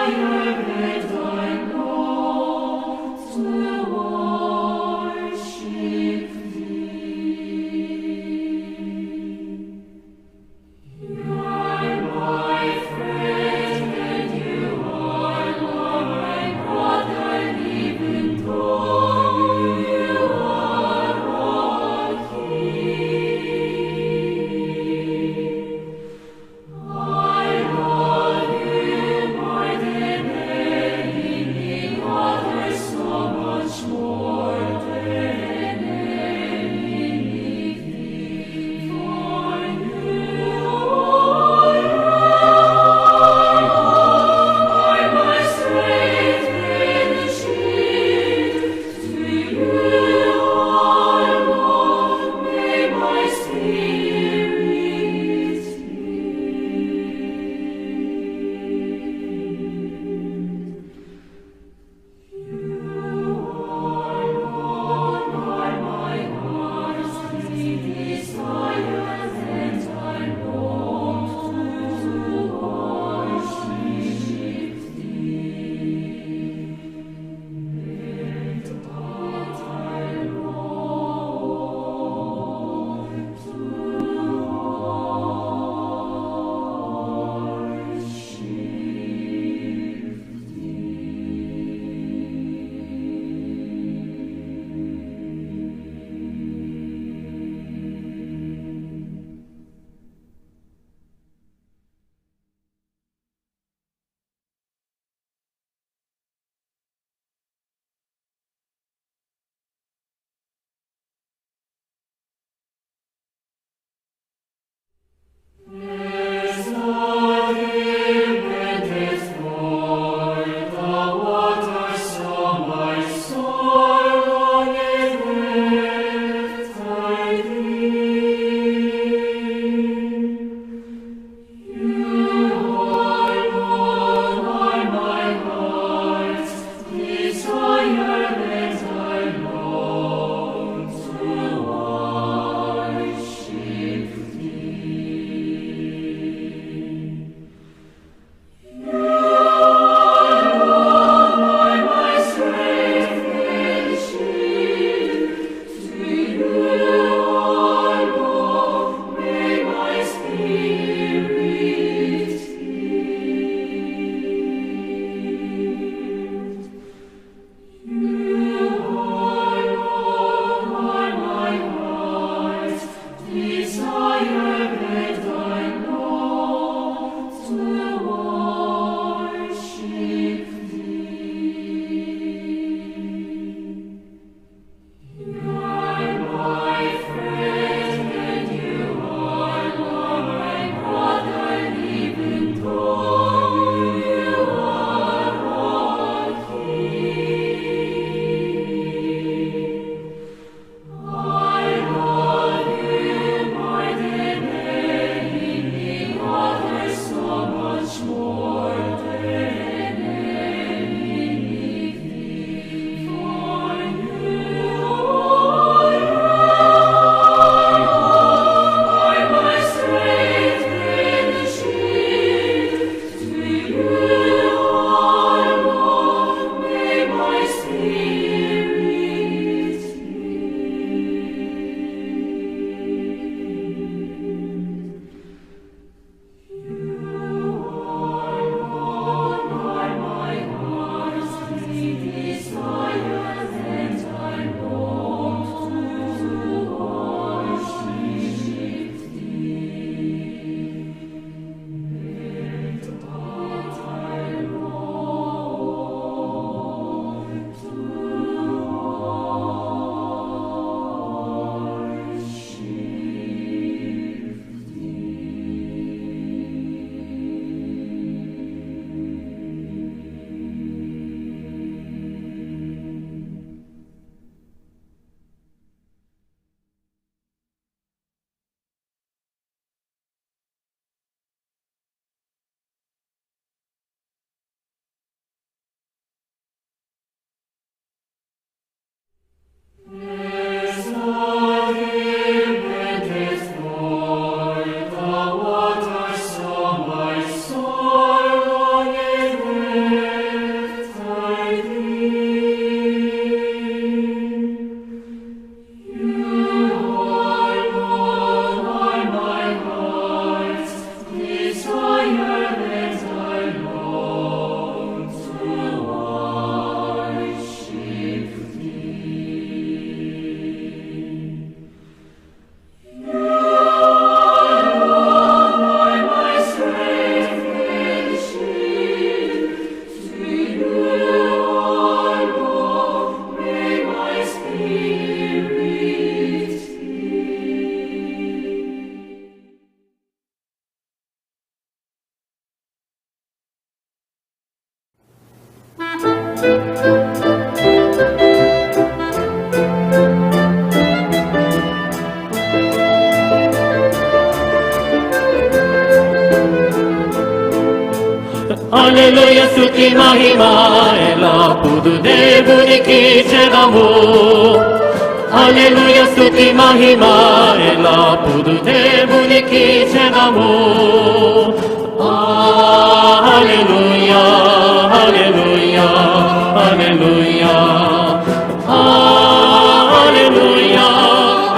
Higher and I long to worship Thee. You are my friend, and you are my brother, even though you are a king. I love you more than Hallelujah, స్తుతి మహిమ ఎల్లప్పుడూ దేవునికి చెదము. హల్లెలూయా, స్తుతి మహిమ ఎల్లప్పుడూ దేవునికి చెదము. హల్లెలూయా, హల్లెలూయా, హల్లెలూయా, హల్లెలూయా,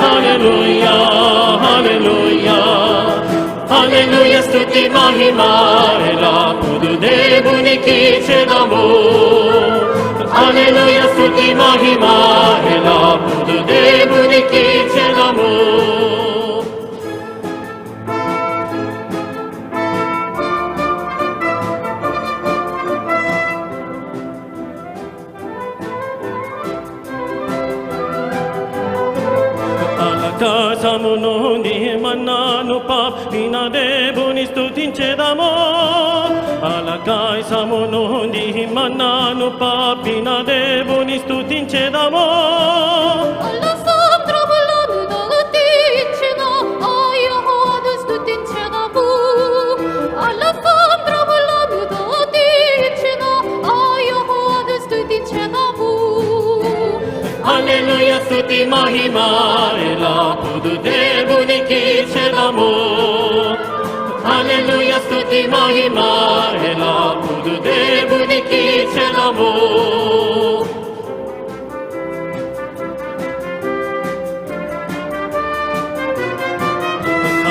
హల్లెలూయా, హల్లెలూయా. హల్లెలూయా, స్తుతి మహిమ ఎల్లప్పుడూ దేవునికి చెదము. హల్లెలూయా, స్తుతి మహిమ ఎల్లప్పుడూ దేవునికి చెదము. ఆకాశము నుండి మన్నాను పంపిన దేవుని స్తుతించెదము. ఆకాశము నుండి మన్నాను పంపిన దేవుని స్తుతించెదము. సముద్రములను దొంగిలించిన ఆ యెహోవాను స్తుతించెదము. సముద్రములను దొంగిలించిన ఆ యెహోవాను స్తుతించెదము. హల్లెలూయా, స్తుతి మహిమ ఎల్లప్పుడూ దేవునికి చెదము. హల్లెలూయా, స్తుతి మహిమ ఎల్లప్పుడూ దేవునికి చెదము.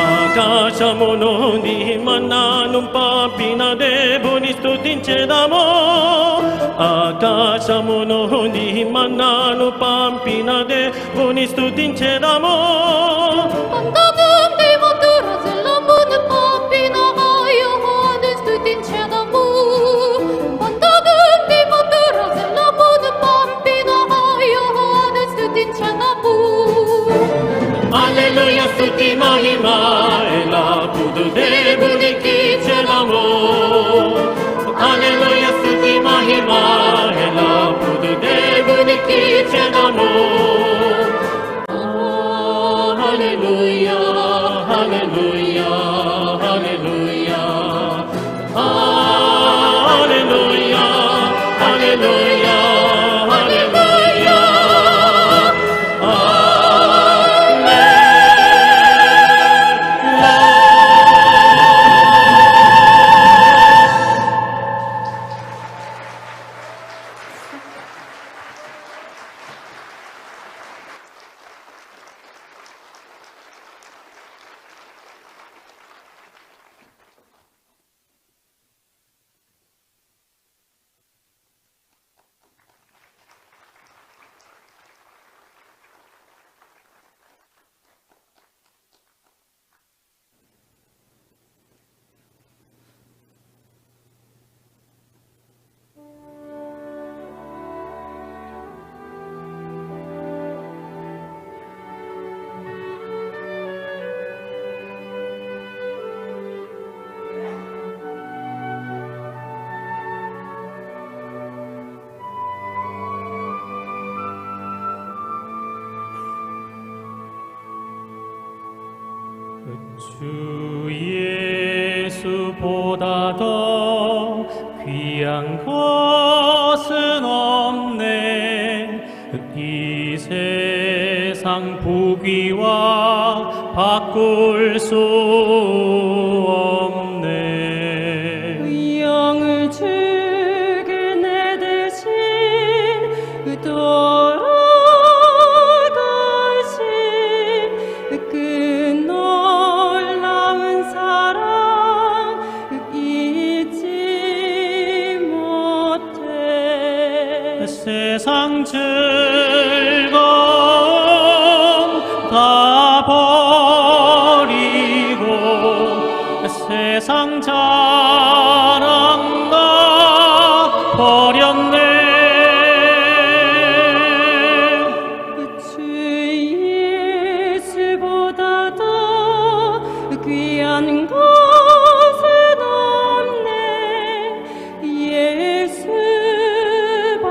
ఆకాశము నుండి మన్నాను పంపిన దేవుని స్తుతించెదము. ఆకాశము నుండి మన్నాను పంపిన దేవుని స్తుతించెదము. కొండనుండి మధురజలమును పంపిన ఆ యెహోవాను స్తుతించెదము. కొండనుండి మధురజలమును పంపిన ఆ యెహోవాను స్తుతించెదము. హల్లెలూయా, స్తుతి మహిమ ఎల్లప్పుడూ దేవునికి చెదము. హల్లెలూయా, స్తుతి మహిమ ఎల్లప్పుడూ దేవునికి చెదము. హల్లెలూయా, హల్లెలూయా, హల్లెలూయా, హల్లెలూయా, హల్లెలూయా, హల్లెలూయా. 주 예수보다 더 귀한 것은 없네. 이 세상 부귀와 바꿀 수 없네. 영을 주게 내 대신 돌아가신 그 놀라운 사랑 잊지 못해. 세상 즐거움 다 버리고 세상 자랑 다 버렸네. 주 예수보다 더 귀한 것은 없네. 예수밖에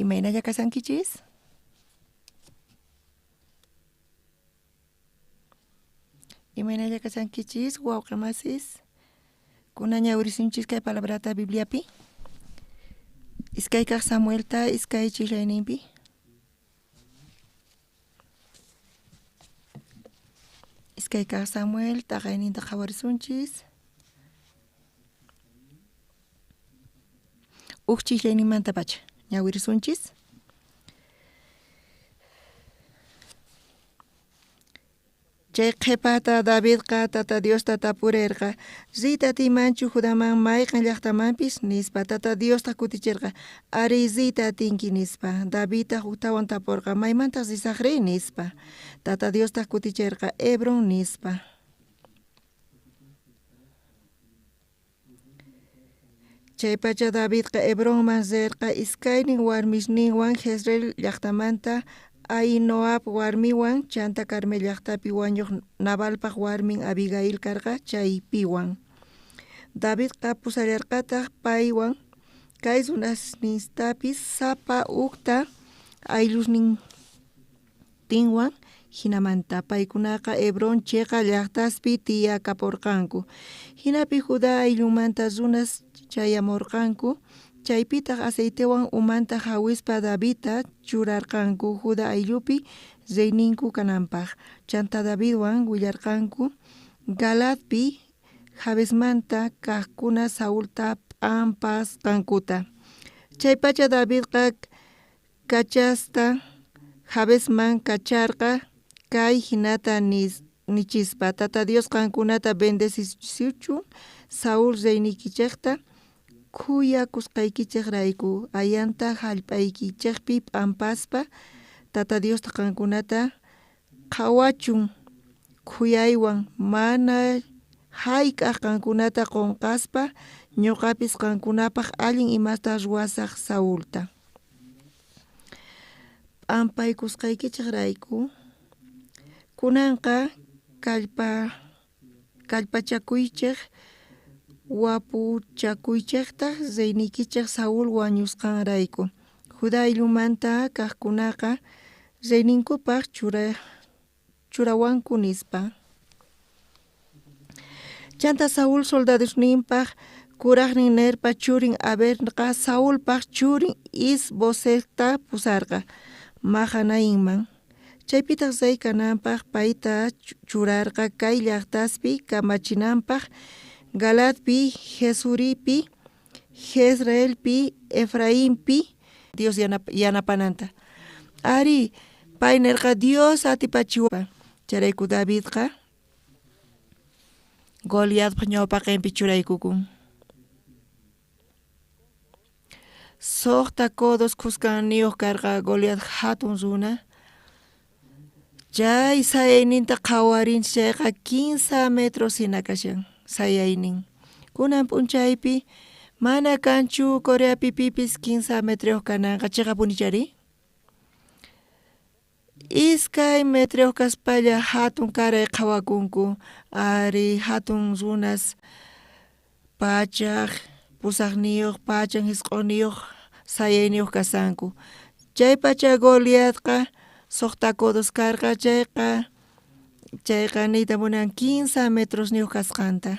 Imaynalla kashankichis? Imaynalla kashankichis, wawqe masis? Kunan ñawirisunchis kay palabrata Bibliapi. Iskay kaq Samuelta iskay chijlayninpi. Iskay kaq Samuel taqayninta qhawarisunchis. Uj chijlayninmantapacha ñawirisunchis. Chay qhepata Davidqa Tata Diosta tapurerqa, Riyta atiymanchu Judaman mayqen llajtamanpis? nispa. Tata Diostaj kuticherqa, Arí, riyta atinki, nispa. Davidtaj ujtawan taporqa, Maymantaj risajri? nispa. Tata Diostaj kuticherqa, Hebrón, nispa. Chaypacha Davidqa Hebronman rerqa iskaynin warmisninwan Jezreel llajtamanta Ahinoam warmiwan, chantá Carmel llajtapi wañoj Nabalpaj warmin Abigail karqa chaypiwan. Davidqa pusallarqataj paywan kay runasnintapis sapa ujta ayllusnintinwan. Jinamanta paykunaqa Hebrón cheqa llajtaspi tiyakaporqanku. Jinapi Judá ayllumanta runas chayamorqanku, chaypitaj aceitewan umanta jawispa Davidta churarqanku Judá ayllupi reyninku kananpaj. Chantá Davidwan willarqanku Galaadpi Jabesmanta kajkuna Saulta p'ampasqankuta. Chaypacha Davidqa kachasta Jabesman kacharqa kay jinata nichispa, Tata Dios qankunata bendecisichun Saúl reyniykichejta khuyakusqaykichejrayku, ayanta jallp'aykichejpi p'ampaspa. Tata Diostaj qankunata qhawachun khuyaywan, mana jayk'aj qankunata qonqaspa. Ñoqapis qankunapaj allin imasta ruwasaj Saulta p'ampaykusqaykichejrayku. Kunanqa kallpachakuychej, wapuchakuychejtaj reyniykichej Saúl wañusqanrayku. Judá ayllumanta kajkunaqa reyninkupaj churawanku, nispa. Chantá Saúl soldadosninpaj kurajnin Nerpa churin Abnerqa Saulpaj churin Is-Bosetta pusarqa Mahanaimman. Chaypitaj rey kananpaj payta churarqa kay llajtaspi kamachinanpaj: Galaadpi, Gesuripi, Jezreelpi, Efrainpi. Dios yanapananta. Arí, pay nerqa Dios atipachiwa. Chayrayku Davidqa Goliatpa ñawpaqenpi churaykukun. Sojta codos khuskanniyoj karqa Goliat jatun runa. Chay sayayninta qhawarinchej chayqa 15 metros jina kashan sayaynin. Kunan p'unchaypi mana kanchu Coreapi pipis 15 metroyoj kananqa, cheqapunichari? Iskay metroyoj kaspalla jatun karay qhawakunku. Ari, jatun runas pachaj pusajniyoj, pachaj jisq'onniyoj sayayniyoj kashanku. Chaypacha Goliatqa sojta codos karqa chayqa niyta munan 15 metrosniyoj kasqanta.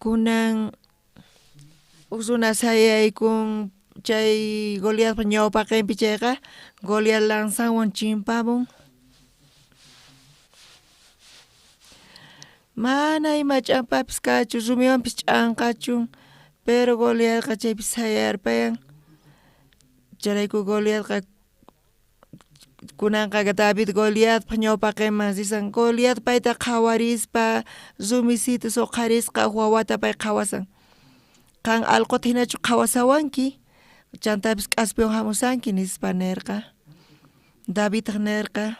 Kunan uj runa sayaykun chay Goliatpa ñawpaqenpi chayqa Goliat lanzawan chimpamun. Mana ima ch'ampapis kachu, rumiwanpis ch'anqachun, pero Goliatqa chaypi sayarpayan. Chayrayku Goliatqa kunanqa David Goliatpa ñawpaqenman risan. Goliat payta qhawarispa rumisitus oqharisqa uj wawata pay qhawasan. Qan alqota jinachu qhawasawanki, chantapis k'aspiwan jamusanki, nispa nerqa. Davidtaj nerqa,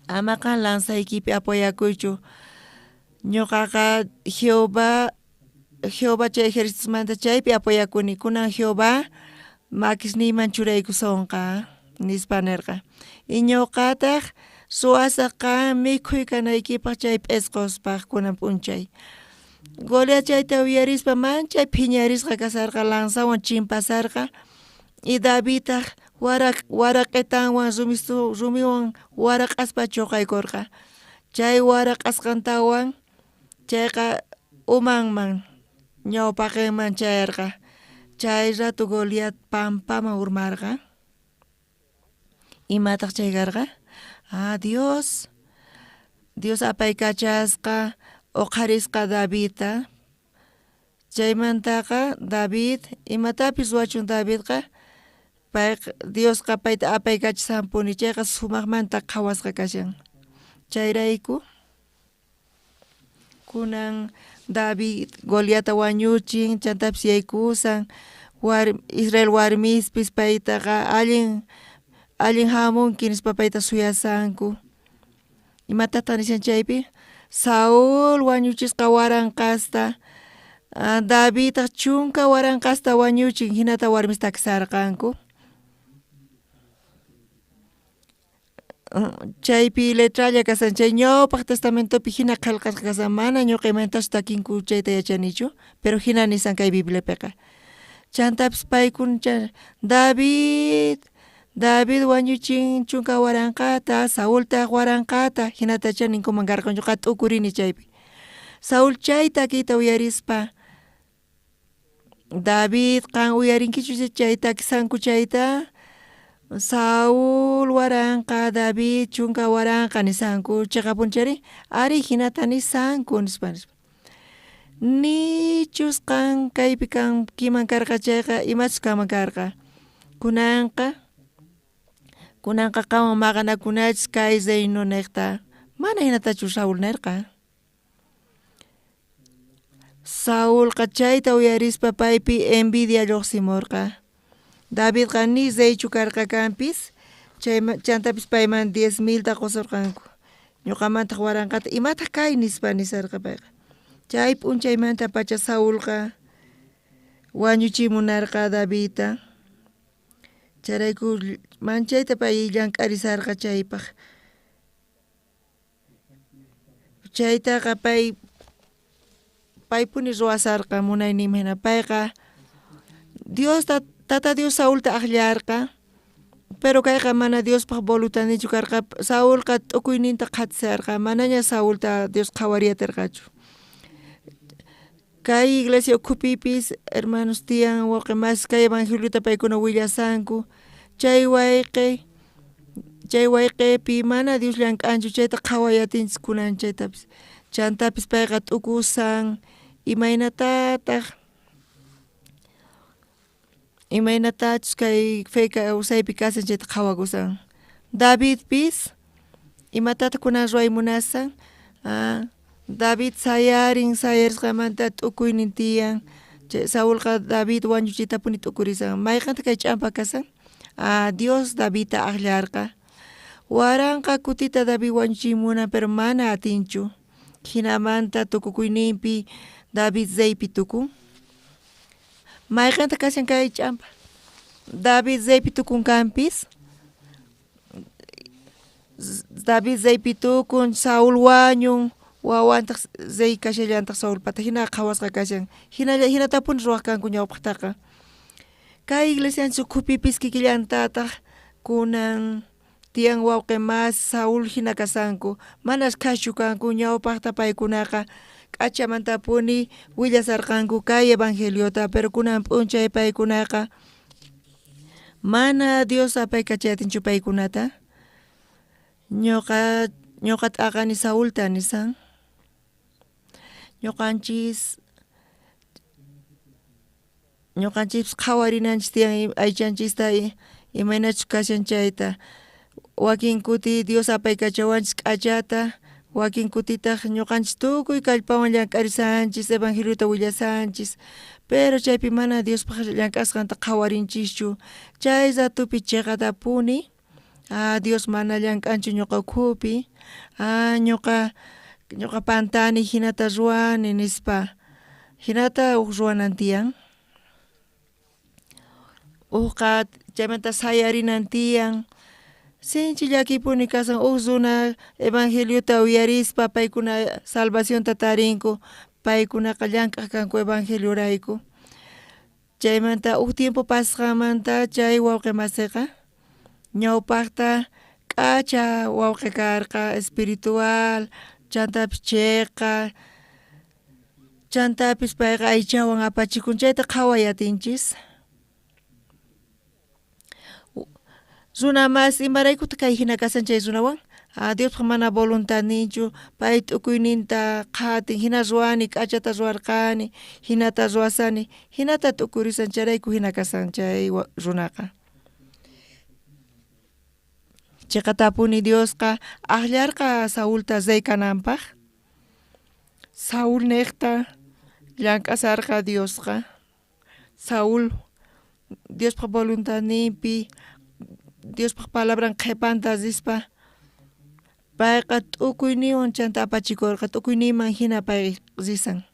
Ama qan lanzaykipi apoyakuychu. Ñoqaqa Jehová chay ejercitosmanta chaypi apoyakuni. Kunan Jehová makisniyman churaykusonqa, nispa nerqa. Y ñoqataj ruwasaj qan mikhuy kanaykipaj chay p'esqospaj kunan p'unchay. Goliat chayta uyarispa manchay phiñarisqa kasharqa, lanzawan chimpasarqa y Davidtaj waraq'etanwan rumiwan waraq'aspa choqaykorqa. Chay waraq'asqantawan chayqa umanman ñawpaqenman chayarqa. Chay rato Goliat pampaman urmarqa. Imataj chay karqa? Ah, Dios. Dios apaykachasqa oqharisqa Davidta. Chaymantaqa David imatapis ruwachun Davidqa payqa Diosqa payta apaykachisanpuni chayqa sumajmanta qhawasqa kashan. Chayrayku kunan David Goliatta wañuchin chantapis yaykusan Israel warmispis paytaqa allin allin jamunki nispa payta suyasanku. Imatataq nishan chaypi? Saúl wañuchisqa waranqasta, Davidtaj chunka waranqasta wañuchin jinata warmis takisarqanku. Chaypi letralla kashan chay ñawpaj testamentopi jina qhelqasqa kashan mana ñoqaymantachu takinku chayta yachanichu pero jina nisan kay Bibliapeqa. Chantapis paykuna David David wañuchin chunka waranqata, Saultaj waranqata, jinatachá ninkuman karqa ñoqa t'ukurini chaypi. Saúl chay takiyta uyarispa David qan uyarinkichu chay takisanku chayta? Saúl waranqa, David chunka waranqa nisanku, cheqapunchari? Ari jinata nisanku nispa nispa. Nichus qan kaypi kankiman karqa chayqa imachus kanman karqa. Kunanqa kunanqa qanwan maqanakunachis kay reino nejta. Mana jinatachu Saúl nerqa. Saulqa chayta uyarispa paypi envidia llojsimorqa. Davidqa ni reychu karqa kanpis, chantapis payman diez milta qosorqanku. Ñoqamantaq waranqata, imataq kay nispa nisarqa payqa. Chay p'unchaymantapacha Saulqa wañuchimunarqa Davidta. Chayrayku manchayta pay llank'arisarqa chaypaq. Chaytaqa pay paypuni ruwasarqa munayninman jina. Payqa Diosta Tata Dios Saulta ajllarqa, pero kayqa mana Diospaj voluntadninchu karqa. Saulqa t'ukuyninta qhatisarqa, manaña Saulta Dios qhawariyaterqachu. Kay iglesia ukhupipis hermanos tiyan wawqe masis kay evangeliota paykuna willasanku. Chay wayqe chay wayqepi mana Dios llank'anchu chayta qhaway atinchis kunan chaytapis. Chantapis payqa t'ukusan imaynatataj imaynatachus kay fe kawsaypi kashan chayta qhawakusan. Davidpis imatataq kunan ruway munasan? David sayarin, sayarisqanmanta t'ukuynin tiyan. Chay Saulqa David wañuchiytapuni t'ukurisan. Mayqentaq kay ch'ampa kasan? Dios Davidta ajllarqa. Waranqa kutita David wañuchiy munan pero mana atinchu. Jinamanta tukukuyninpi David reypi tukun. Mayqentaq kashan kay ch'ampa? David reypi tukun kanpis. David reypi tukun, Saúl wañun, wawantaq rey kashallantaq Saulpata jina qhawasqa kashan. Jinalla jinatapuni ruwaj kanku ñawpajtaqa. Kay iglesianchis ukhupipis kikillantataq kunan tiyan wawqe mas Saúl jina kasanku, manas khaschu kanku ñawpajta paykunaqa k'achamantapuni willasarqanku kay evangeliota, pero kunan p'unchay paykunaqa mana Dios apaykachaytinchu paykunata. Ñoqa ñoqa t'aqani Saulta nisan. Ñoqanchis ñoqanchispis qhawarinanchis tiyan aychanchista imaynachus kashan chayta. Wakin kuti Dios apaykachawanchis k'achata, wakin kutitaq ñoqanchis tukuy kallpawan llank'arisanchis, evangeliota willasanchis, pero chaypi mana Diospaj llank'asqanta qhawarinchischu. Chay ratopi cheqatapuni Dios mana llank'anchu ñoqa ukhupi, ñoqa ñoqa pantani jinata ruwani nispa. Jinata uj ruwanan tiyan. Ujqa chaymanta sayarinan tiyan. Sinchi llakiypuni kasan uj runa evangeliota uyarispa paykuna salvacionta tarinku. Paykunaqa llank'aj kanku evangeliorayku. Chaymanta uj tiempo pasasqanmanta chay wawqe maseqa ñawpajta k'acha wawqe karqa espiritual, chantapis cheqa, chantapis payqa aychawan apachikun chayta qhaway atinchis. Runa masi imaraykutaj kay jina kashan chay runawan? Ah, Diospaj mana voluntadninchu, pay t'ukuyninta qhatin, jina ruwani, k'achata ruwarqani, jinata ruwasani, jinata t'ukurisan, chayrayku jina kashan chay runaqa. Cheqatapuni Diosqa ajllarqa Saulta rey kananpaj. Saul nejta llank'asarqa Diosqa. Saul Diospaj voluntadninpi, Diospaj palabran qhepanta rispa, payqa t'ukuyninwan chanta apachikorqa, t'ukuyninman jina pay risan.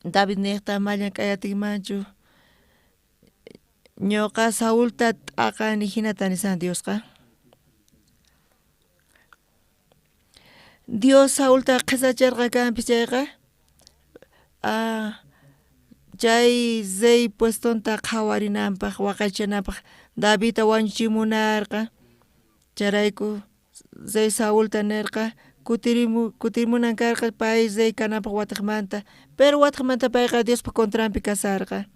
David nejta ma llank'ay atinmanchu, ñoqa Saulta t'aqani jinata nisan Diosqa. Dios Saulta qhesacharqa kanpis chayqa, chay rey puestonta qhawarinanpaj waqaychananpaj Davidta wañuchimunarqa, chayrayku rey Saulta nerqa kutirimunan karqa pay rey kananpaj watejmanta, pero watejmanta payqa Diospa contranpi kasharqa.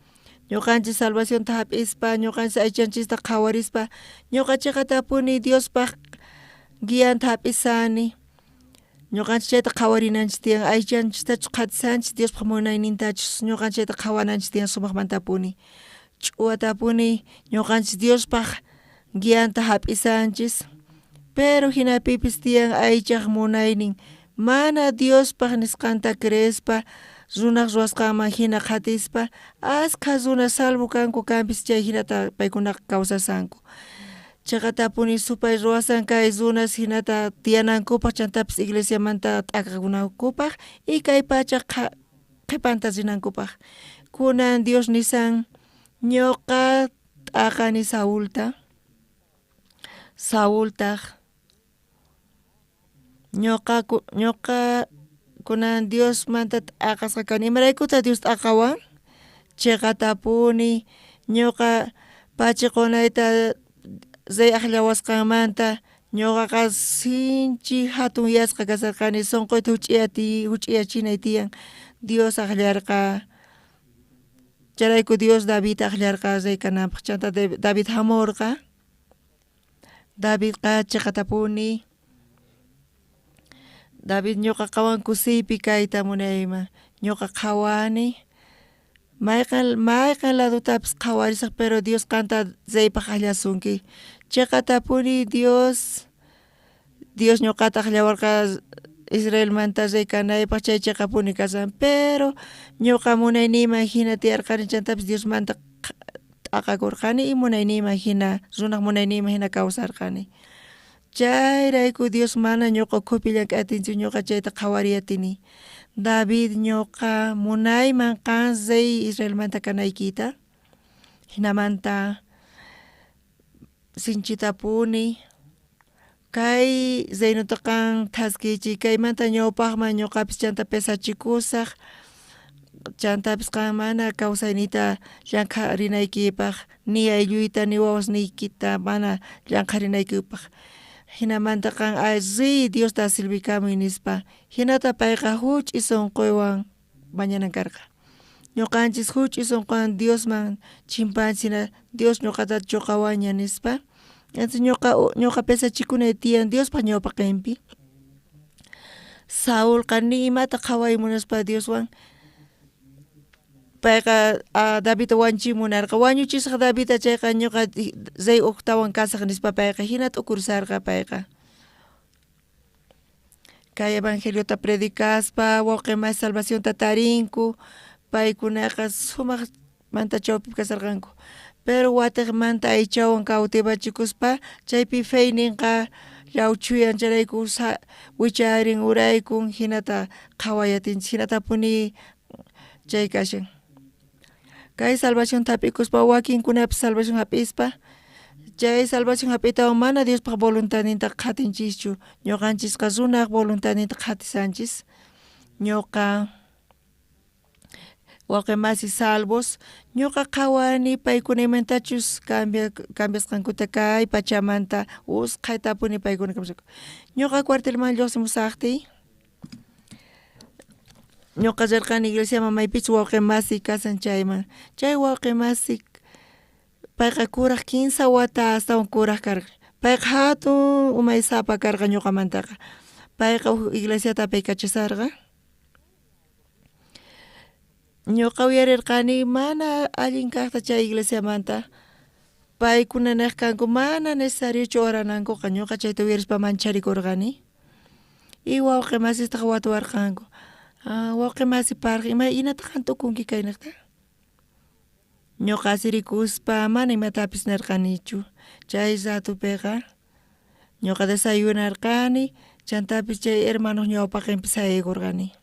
Ñoqanchis salvacionta jap'ispa, ñoqanchis aychanchista qhawarispa, ñoqa cheqatapuni Diospaj guianta jap'isani. Ñoqanchis chayta qhawarinanchis tiyan, aychanchistachus qhatisanchis, Diospaj munaynintachus, ñoqanchis chayta qhawananchis tiyan sumajmantapuni. Ch'uwatapuni ñoqanchis Diospaj guianta jap'isanchis, pero jinapipis tiyan aychaj munaynin, mana Diospaj nisqanta creespa, runaj ruwasqanman jina qhatispa, ashkha runas salvo kanku kanpis chay jinata paykunaqa kawsasanku. Cheqatapuni supay ruwasan kay runas jinata tiyanankupaj chantapis iglesiamanta t'aqakunankupaj y kay pacha qhepanta rinankupaj. Kunan Dios nisan ñoqa t'aqani Saulta, Saultaj ñoqa kunan Diosmanta t'aqasqa kani. Imaraykutaj Dios t'aqawan? Cheqatapuni ñoqa pachi qonayta rey ajllawasqanmanta ñoqaqa sinchi jatunyasqa kasharqani, sonqoyta juch'iyachinay tiyan. Dios ajllarqa, chayrayku Dios Davidta ajllarqa rey kananpaj, chanta David jamorqa. Davidqa cheqatapuni David ñoqa qawan kusiypi kayta munayman, ñoqa qhawani mayqen ladotapis qhawarisaj, pero Dios qanta reypaj ajllasunki. Cheqatapuni Dios ñoqata ajllawarqa Israelmanta rey kanaypaj, chay cheqapuni kashan, pero ñoqa munayniyman jina tiyarqani, chantapis Diosmanta t'aqakorqani y munayniyman jina, runaj munayniyman jina kawsarqani. Chayrayku Dios mana ñoqa ukhupi llank'atinchu, ñoqa chayta qhawariy atini. David ñoqa munayman qan rey Israelmanta kanaykita, jinamanta sinchitapuni kay reinota qan thaskichiy, kaymanta ñawpajman ñoqapis chanta pesachikusaj, chantapis qan mana kawsayniyta llankharinaykipaj, ni aylluyta ni wawasniykita mana llankharinaykipaj. Jinamanta qan riy Diosta sirvikamuy nispa. Jinata payqa juch'i sonqoywan mañanan karqa. Ñoqanchis juch'i sonqowan Diosman chimpanchis, jina Dios ñoqata choqawaña nispa. Entonces ñoqa pesachikunay tiyan Diospaj ñawpaqenpi. Saulqa ni imata qhaway munaspa Dioswan, payqa Davidta wañuchiy munarqa, wañuchisaj Davidta chayqa ñoqa rey ujtawan kasaj nispa payqa jina t'ukurisarqa payqa. Kay evangeliota predicaspa wawqe masi salvacionta tarinku, paykunaqa sumajmanta chawpipi kasarqanku, pero watejmanta aychawan cautivachikuspa chaypi feyninqa llawchuyan, chayrayku wicharin uraykun, jinata qhaway atinchis, jinatapuni chay kashan. Kay salvacionta jap'ikuspa wakinkunapis salvación jap'ispa Chay salvación hap'iytawan mana Diospaj voluntadninta qhatinchischu, ñuqanchisqa runaj voluntadninta qhatisanchis. Ñuqa wawqi masi salvos, ñuqa qhawani paykuna imaynatachus cambiasqankuta kay pachamanta usqhaytapuni paykuna cambiasqanku. Ñuqa cuartelman lluqsimusaqtiy, ñuqa rirqani iglesiaman maypichus wawqi masi kasan chayman, chay wawqi masi payqa kuraj 15 wata astawan kuraj karqa, payqa jatun umaysapa karqa ñuqamantaqa, payqa uj iglesiata apaykachasarqa. Ñuqa uyarirqani mana allin kaqta chay iglesiamanta, paykuna nej kanku mana necesariochu oranankuqa, ñuqa chayta uyarispa mancharikurqani. Y wawqi masistaq watuwarqanku, wawqi masi parqa imaynataq qan tukunki kaynejta? Ñuqa asirikuspa mana imatapis nerqanichu, chay ratupiqa ñuqa desayunarqani, chantapis chay hermanos ñawpaqenpi sayaykurqani.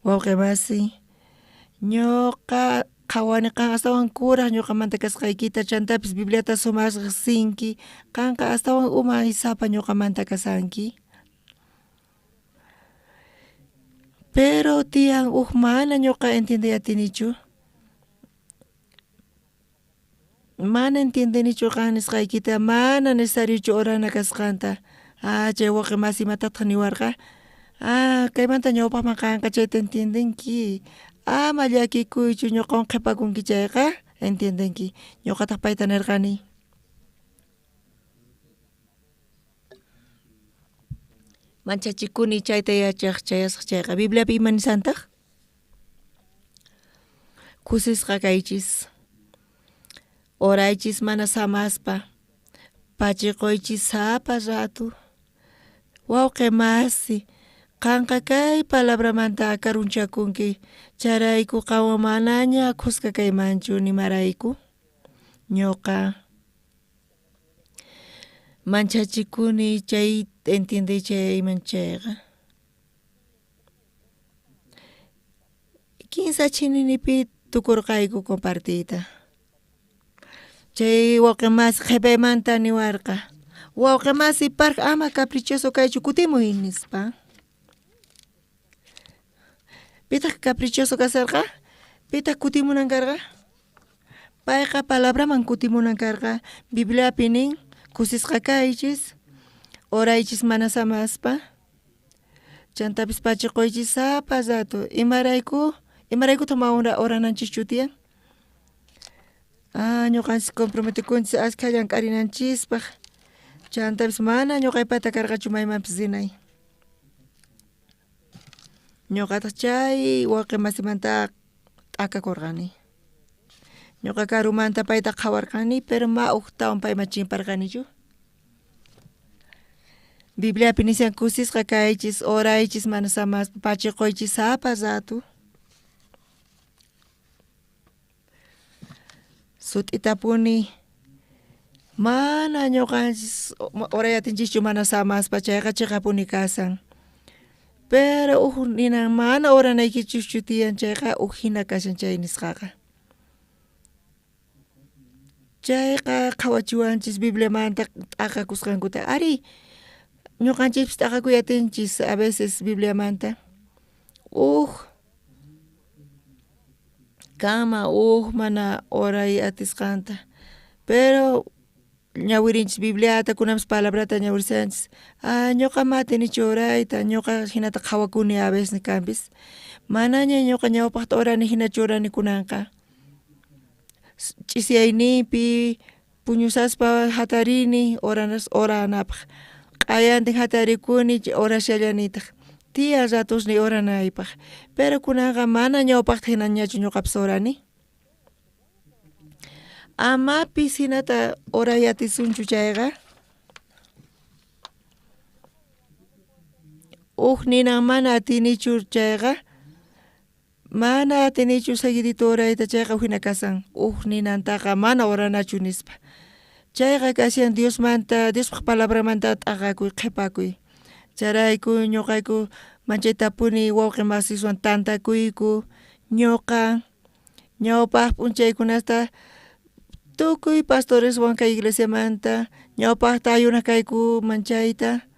Wawqi masi, ñuqa qhawani qan astawan kuraj ñuqamanta kasqaykita, chantapis Bibliata sumaq riqsinki, qanqa astawan umaysapa ñuqamanta kasanki. Pero tiyan uj mana ñuqa entiendey atinichu, mana entiendenichu qan nisqaykita, mana necesariochu orana kasqanta. Chay wawqi masi imatataq niwarqa, kaymanta ñawpaqman qanqa chayta entiendenki, ama llakikuychu ñuqawan qhipakunki chayqa entiendenki. Ñuqataq payta nirqani, manchachikuni chayta yachaq chayasaq chayqa, Bibliapi ima nisantaq? Kusisqa kaychis, oraychis mana samaspa, pachiquychis sapa rato. Wawqi masi, qanqa kay palabramanta karunchakunki, chayrayku qanwan manaña khuska kaymanchu nimarayku. Ñuqa manchachikuni chay entiendey chayman chayqa. 15 chininipi tukurqayku compartiyta. Chay wawqi masi qhipaymanta niwarqa, wawqi masi park ama caprichoso kaychu kutimuy nispa. Pitaq caprichoso kasarqa? Pitaq kutimunan karqa? Payqa palabraman kutimunan karqa. Bibliapi nin, kusisqa kaychis, oraychis mana samaspa, chantapis pachiquychis sapa rato. Imarayku? Imaraykutaq ma orananchischu tiyan? Ñuqanchis comprometikunchis askha llank'arinanchispaq, chantapis mana ñuqaypata karqachu maymanpis rinay. Ñuqataq chay wawqi masimanta t'akakurqani. Ñuqa karumanta payta qhawarqani, pero ma ujtawan payman chimparqanichu. Bibliapi nishan kusisqa kaychis, oraychis mana samaspa, pachiquychis sapa rato. Sut'itapuni mana ñuqanchis oray atinchischu mana samaspa, chayqa chiqapuni kasan. Pero uj ninan mana oranaykichischu tiyan chayqa uj hina kashan chay nisqaqa. Chayqa qhawachiwanchis Bibliamanta t'aqakusqankuta. Ari, ñuqanchispis t'aqakuy atinchis a veces Bibliamanta. Uj kama uj mana oray atisqanta, pero ñawirinchis Bibliata, kunanpis palabrata ñawirisanchis. Ñuqa ma atinichu orayta, ñuqa hinata qhawakuni a veces kanpis. Manaña ñuqa ñawpaqta orani hinachu orani kunanqa. Ch'isiyayninpi puñusaspa hatarini oranapaq, q'ayantin hatarikuni orashallanitaq, tiyan ratosniy oranaypaq, pero kunanqa mana ñawpaqta hinañachu ñuqapis orani. Amapis hinata oray atisunchu chayqa, uj ninan mana atinichu chayqa, mana atinichu seguidito orayta chayqa uj hina kasan, uj ninantaqa mana oranachu nispa. Chayqa kashan Diosmanta, Diospaj palabramanta t'aqakuy, qhipakuy. Chayrayku ñuqayku manchaytapuni wawqi masiswan tantakuyku. Ñuqa ñawpaq p'unchaykunasta Tukuy pastoreswan kay iglesiamanta ñawpajta ayunaj kayku manchayta,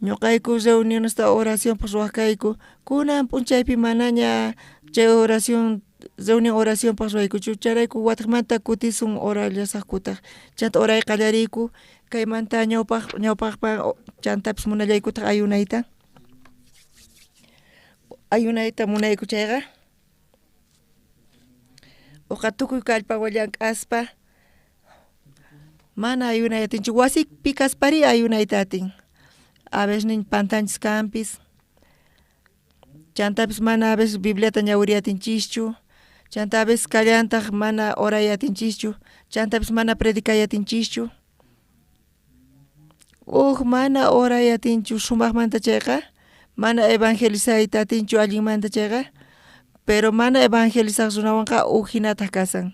ñoqayku reunionesta oracionpaj ruwaj kayku, kunan p'unchaypi manaña chay oración reunión oracionpaj ruwaykuchu chayrayku watejmanta kutisun orallasajkutaj chanta oray qallariyku kaymanta ñawpaj ñawpajpa chantapis munallaykutaj ayunayta ayunayta munayku chayqa uqa tukuy kallpawan llank'aspa mana ayunay atinchu wasipi kaspari ayunayta atin a veces nin pantanchis kanpis chantapis mana a veces Bibliata ñawiriy atinchischu chanta a veces kallantaj mana oray atinchischu chantapis mana predicay atinchischu uj mana oray atinchu sumajmanta chayqa mana evangelizayta atinchu allinmanta chayqa pero mana evangelizaj runawanqa uj jinataj kasan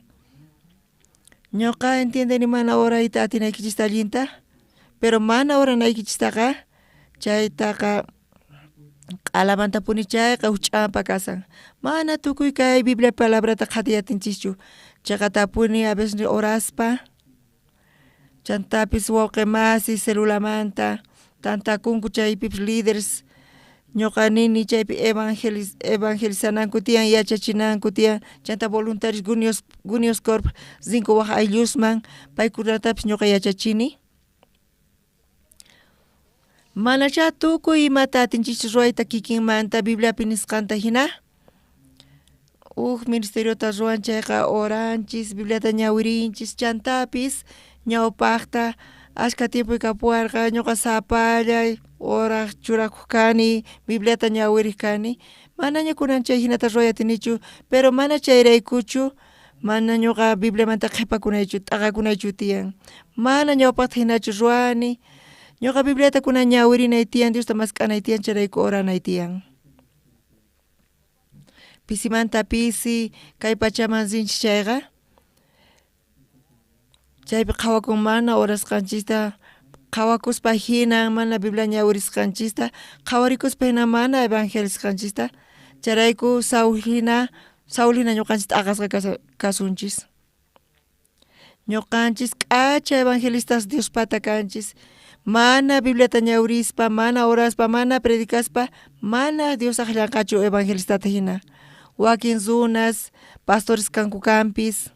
ñuqa entiendeni mana orayta atinaykichista allinta pero mana oranaykichistaqa chaytaqa q'alamantapuni chayqa uj ch'ampa kasan mana tukuy kay Biblia palabrata qhatiy atinchischu cheqatapuni a veces oraspa chantapis wawqi masi celulamanta tantakunku chaypipis líderes ñuqa nini chaypi evangeliz evangelizananku tiyan yachachinanku tiyan chanta voluntarios gunios gunios corp rinku waj ayllusman paykunatapis ñuqa yachachini manachá tukuy imata atinchischu ruwayta kikinmanta Bibliapi nisqanta jina uj ministeriota ruwan chayqa oranchis Bibliata ñawirinchis chantapis ñawpajta ashka tiempoy kapuwarqa ñuqa sapallay oraj churakuj kani Bibliata ñawirej kani manaña kunan chay jinata ruway atinichu pero mana chayraykuchu mana ñuqa Bibliamanta qhepakunaychu t'aqakunaychu tiyan mana ñawpajta jinachu ruwani ñuqa Bibliata kunan ñawirinay tiyan Diosta mask'anay tiyan chayrayku oranay tiyan pisimanta pisi kay pachaman rinchis chayqa chaypi qhawakun mana orasqanchista qhawakuspa jina mana Biblia ñawirisqanchista qhawarikuspa jina mana evangelizasqanchista chayrayku Saul jina Saul jina ñuqanchis t'aqasqa kasunchis ñuqanchis k'acha evangelistas Diospata kanchis mana Bibliata ñawirispa mana oraspa mana predicaspa mana Dios aqllanqachu evangelistata jina wakin runas pastores kanku kanpis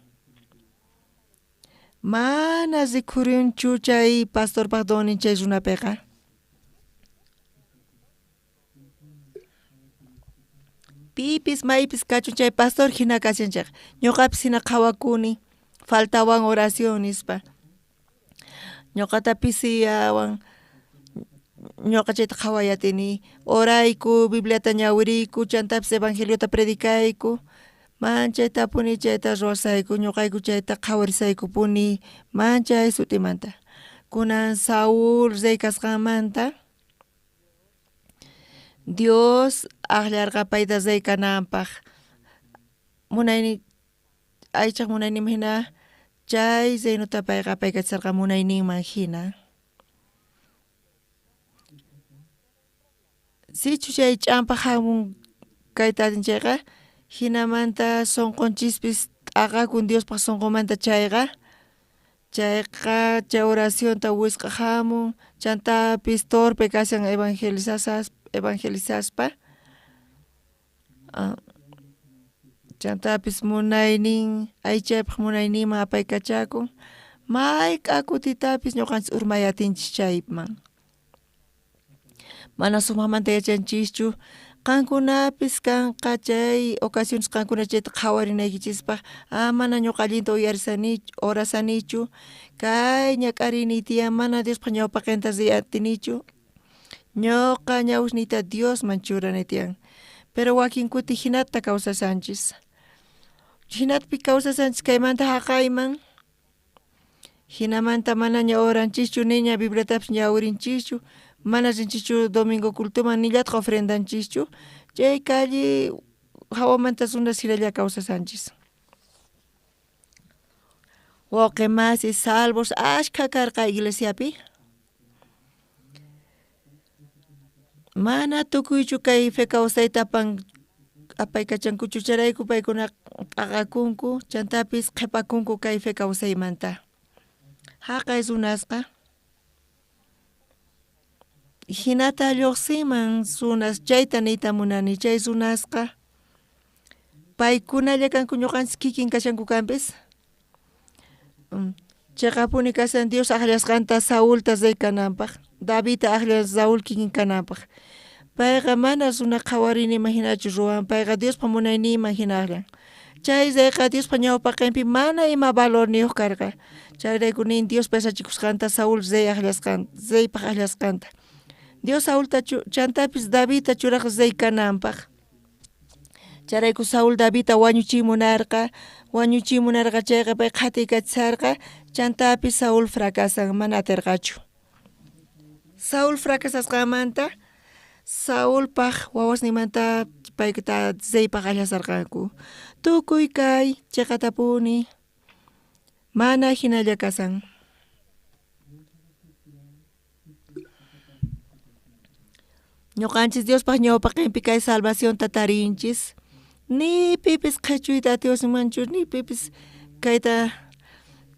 mana rikhurinchu chay pastorpaj donnin chay runapiqa pipis maypis kachun chay pastor jina kashan chayqa ñuqapis jina qhawakuni faltawan oración nispa ñuqata pisiyawan ñuqa chayta qhaway atini orayku Bibliata ñawiriyku chantapis evangeliota predicayku manchaytapuni chayta ruwasayku ñuqayku chayta qhawarisaykupuni manchay sutimanta kunan Saul rey kasqanmanta Dios aqllarqa payta rey kananpaj munaynin aychaj munayninman jina chay reinota payqa apaykacharqa munayninman jina sichus chay ch'ampa jamun kayta atin chayqa jinamanta sonqonchispis t'aqakun Diospaj sonqonmanta chayqa chayqa chay oracionta wisq'a jamun chantapis torpe kashan evangelizasas evangelizaspa chantapis munaynin aychapaj munayninman apaykachakun mayk'a kutitapis ñuqanchis urmay atinchis chayman mana sumajmanta yachanchischu qankunapis kanqa chay ocasiones qankuna chayta qhawarinaykichispaj ah mana ñuqa allinta uyarisanichu orasanichu kay ñak'ariyniy tiyan mana Diospaj ñawpaqenta riy atinichu ñuqa ñawisniyta Diosman churanay tiyan pero wakin kuti jinata kawsashanchis jinatpi kawsashanchis kaymanta jaqayman jinamanta manaña oranchischu niña Bibliatapis ñawirinchischu mana rinchischu domingo cultoman nillataj ofrendanchischu chay calle jawamanta runas jinalla kawsashanchis wawqi masi salvos ashkha karqa iglesiapi mana tukuychu kay fe kawsayta apan Apaykachankuchu chayrayku paykuna t'aqakunku chantapis qhipakunku kay fe kawsaymanta. Jaqay runasqa jinata lluqsinman runas chayta niyta munani chay runasqa paykunalla kanku ñuqanchis kikin kashanku kanpis. Cheqapuni kashan Dios aqllasqanta Saulta rey kananpaq, Davidta aqllan Saúl kikin kananpaq. Payqa mana runa qhawariyninman hinachu ruwan, payqa Diospa munayninman hina aqllan. Chay reyqa Diospa ñawpaqenpi mana ima valorniyuq karqa. Chayrayku nin Dios pesachikusqanta Saúl rey aqllasqanta, reypaq aqllasqanta. Dios Saulta chantapis Davidta churaq rey kananpaq. Chayrayku Saúl Davidta wañuchiy munarqa, wañuchiy munarqa chayqa pay qhatiykacharqa, chantapis Saúl fracasan, mana atirqachu. Saúl fracasasqanmanta Saulpaj wawasninmanta payta reypaq aqllasarqanku. Tukuy kay cheqatapuni mana jinalla kasan. Ñuqanchis Diospaq ñawpaqinpi kay salvacionta tarinchis. Ni pipis qhichuyta atiwasunmanchu, ni pipis kayta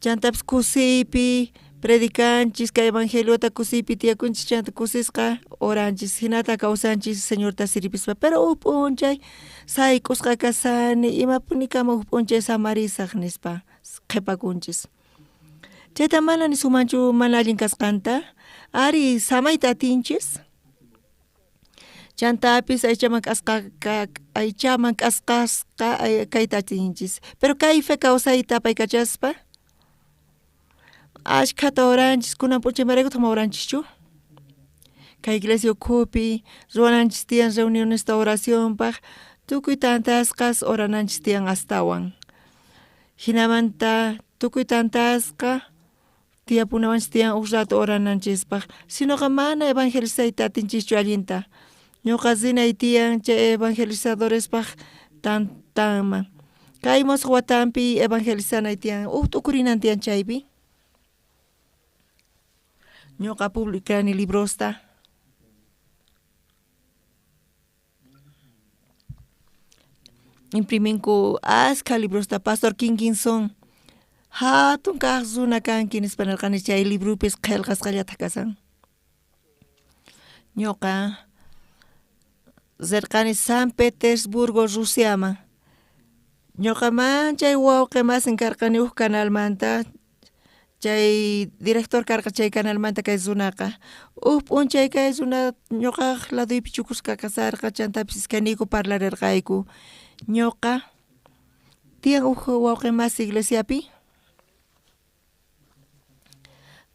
chantapis kusiypi predicanchis, kay evangeliota kusiypi tiyakunchis, chanta kusisqa oranchis, jinata kawsanchis Señorta sirvispa. Pero uj p'unchay sayk'usqa kasani, imapunikama uj p'unchay samarisaq nispa qhipakunchis. Chayta mana nisumanchu mana allin kasqanta, ari samayta atinchis. Chantapis aychaman k'asqasqa kayta atinchis. Pero kay fe kawsayta apaykachaspa ashkhata oranchis, kunan p'unchay imaraykutaq ma oranchischu? Kay iglesia ukhupi ruwananchis tiyan reunionesta oracionpaq, tukuy tantasqas orananchis tiyan astawan. Jinamanta tukuy tantasqa tiyapunawanchis tiyan uj rato orananchispaq. Sinoqa mana evangelizayta atinchischu allinta. Ñuqa rinay tiyan chay evangelizadorespak tantanman. Kay mosoq watanpi evangelizanay tiyan, uj t'ukurinan tiyan chaypi. Ñuqa publicani librosta. Impriminku askha librosta. Pastor Kinkinson hatun kaq runa kanki nispa nirqani chay librupis qillqasqallataq kasan. Ñuqa rirqani San Petersburgo, Rusiaman. Ñuqa manchay wawqi masin karqani uj canalmanta, chay director karqa chay canalmanta kay runaqa. Uj p'unchay kay runa ñuqaj laduypi chukusqa kasarqa, chantapis iskayniyku parlarirqayku. Ñuqa tiyan uj wawqi masi iglesiapi.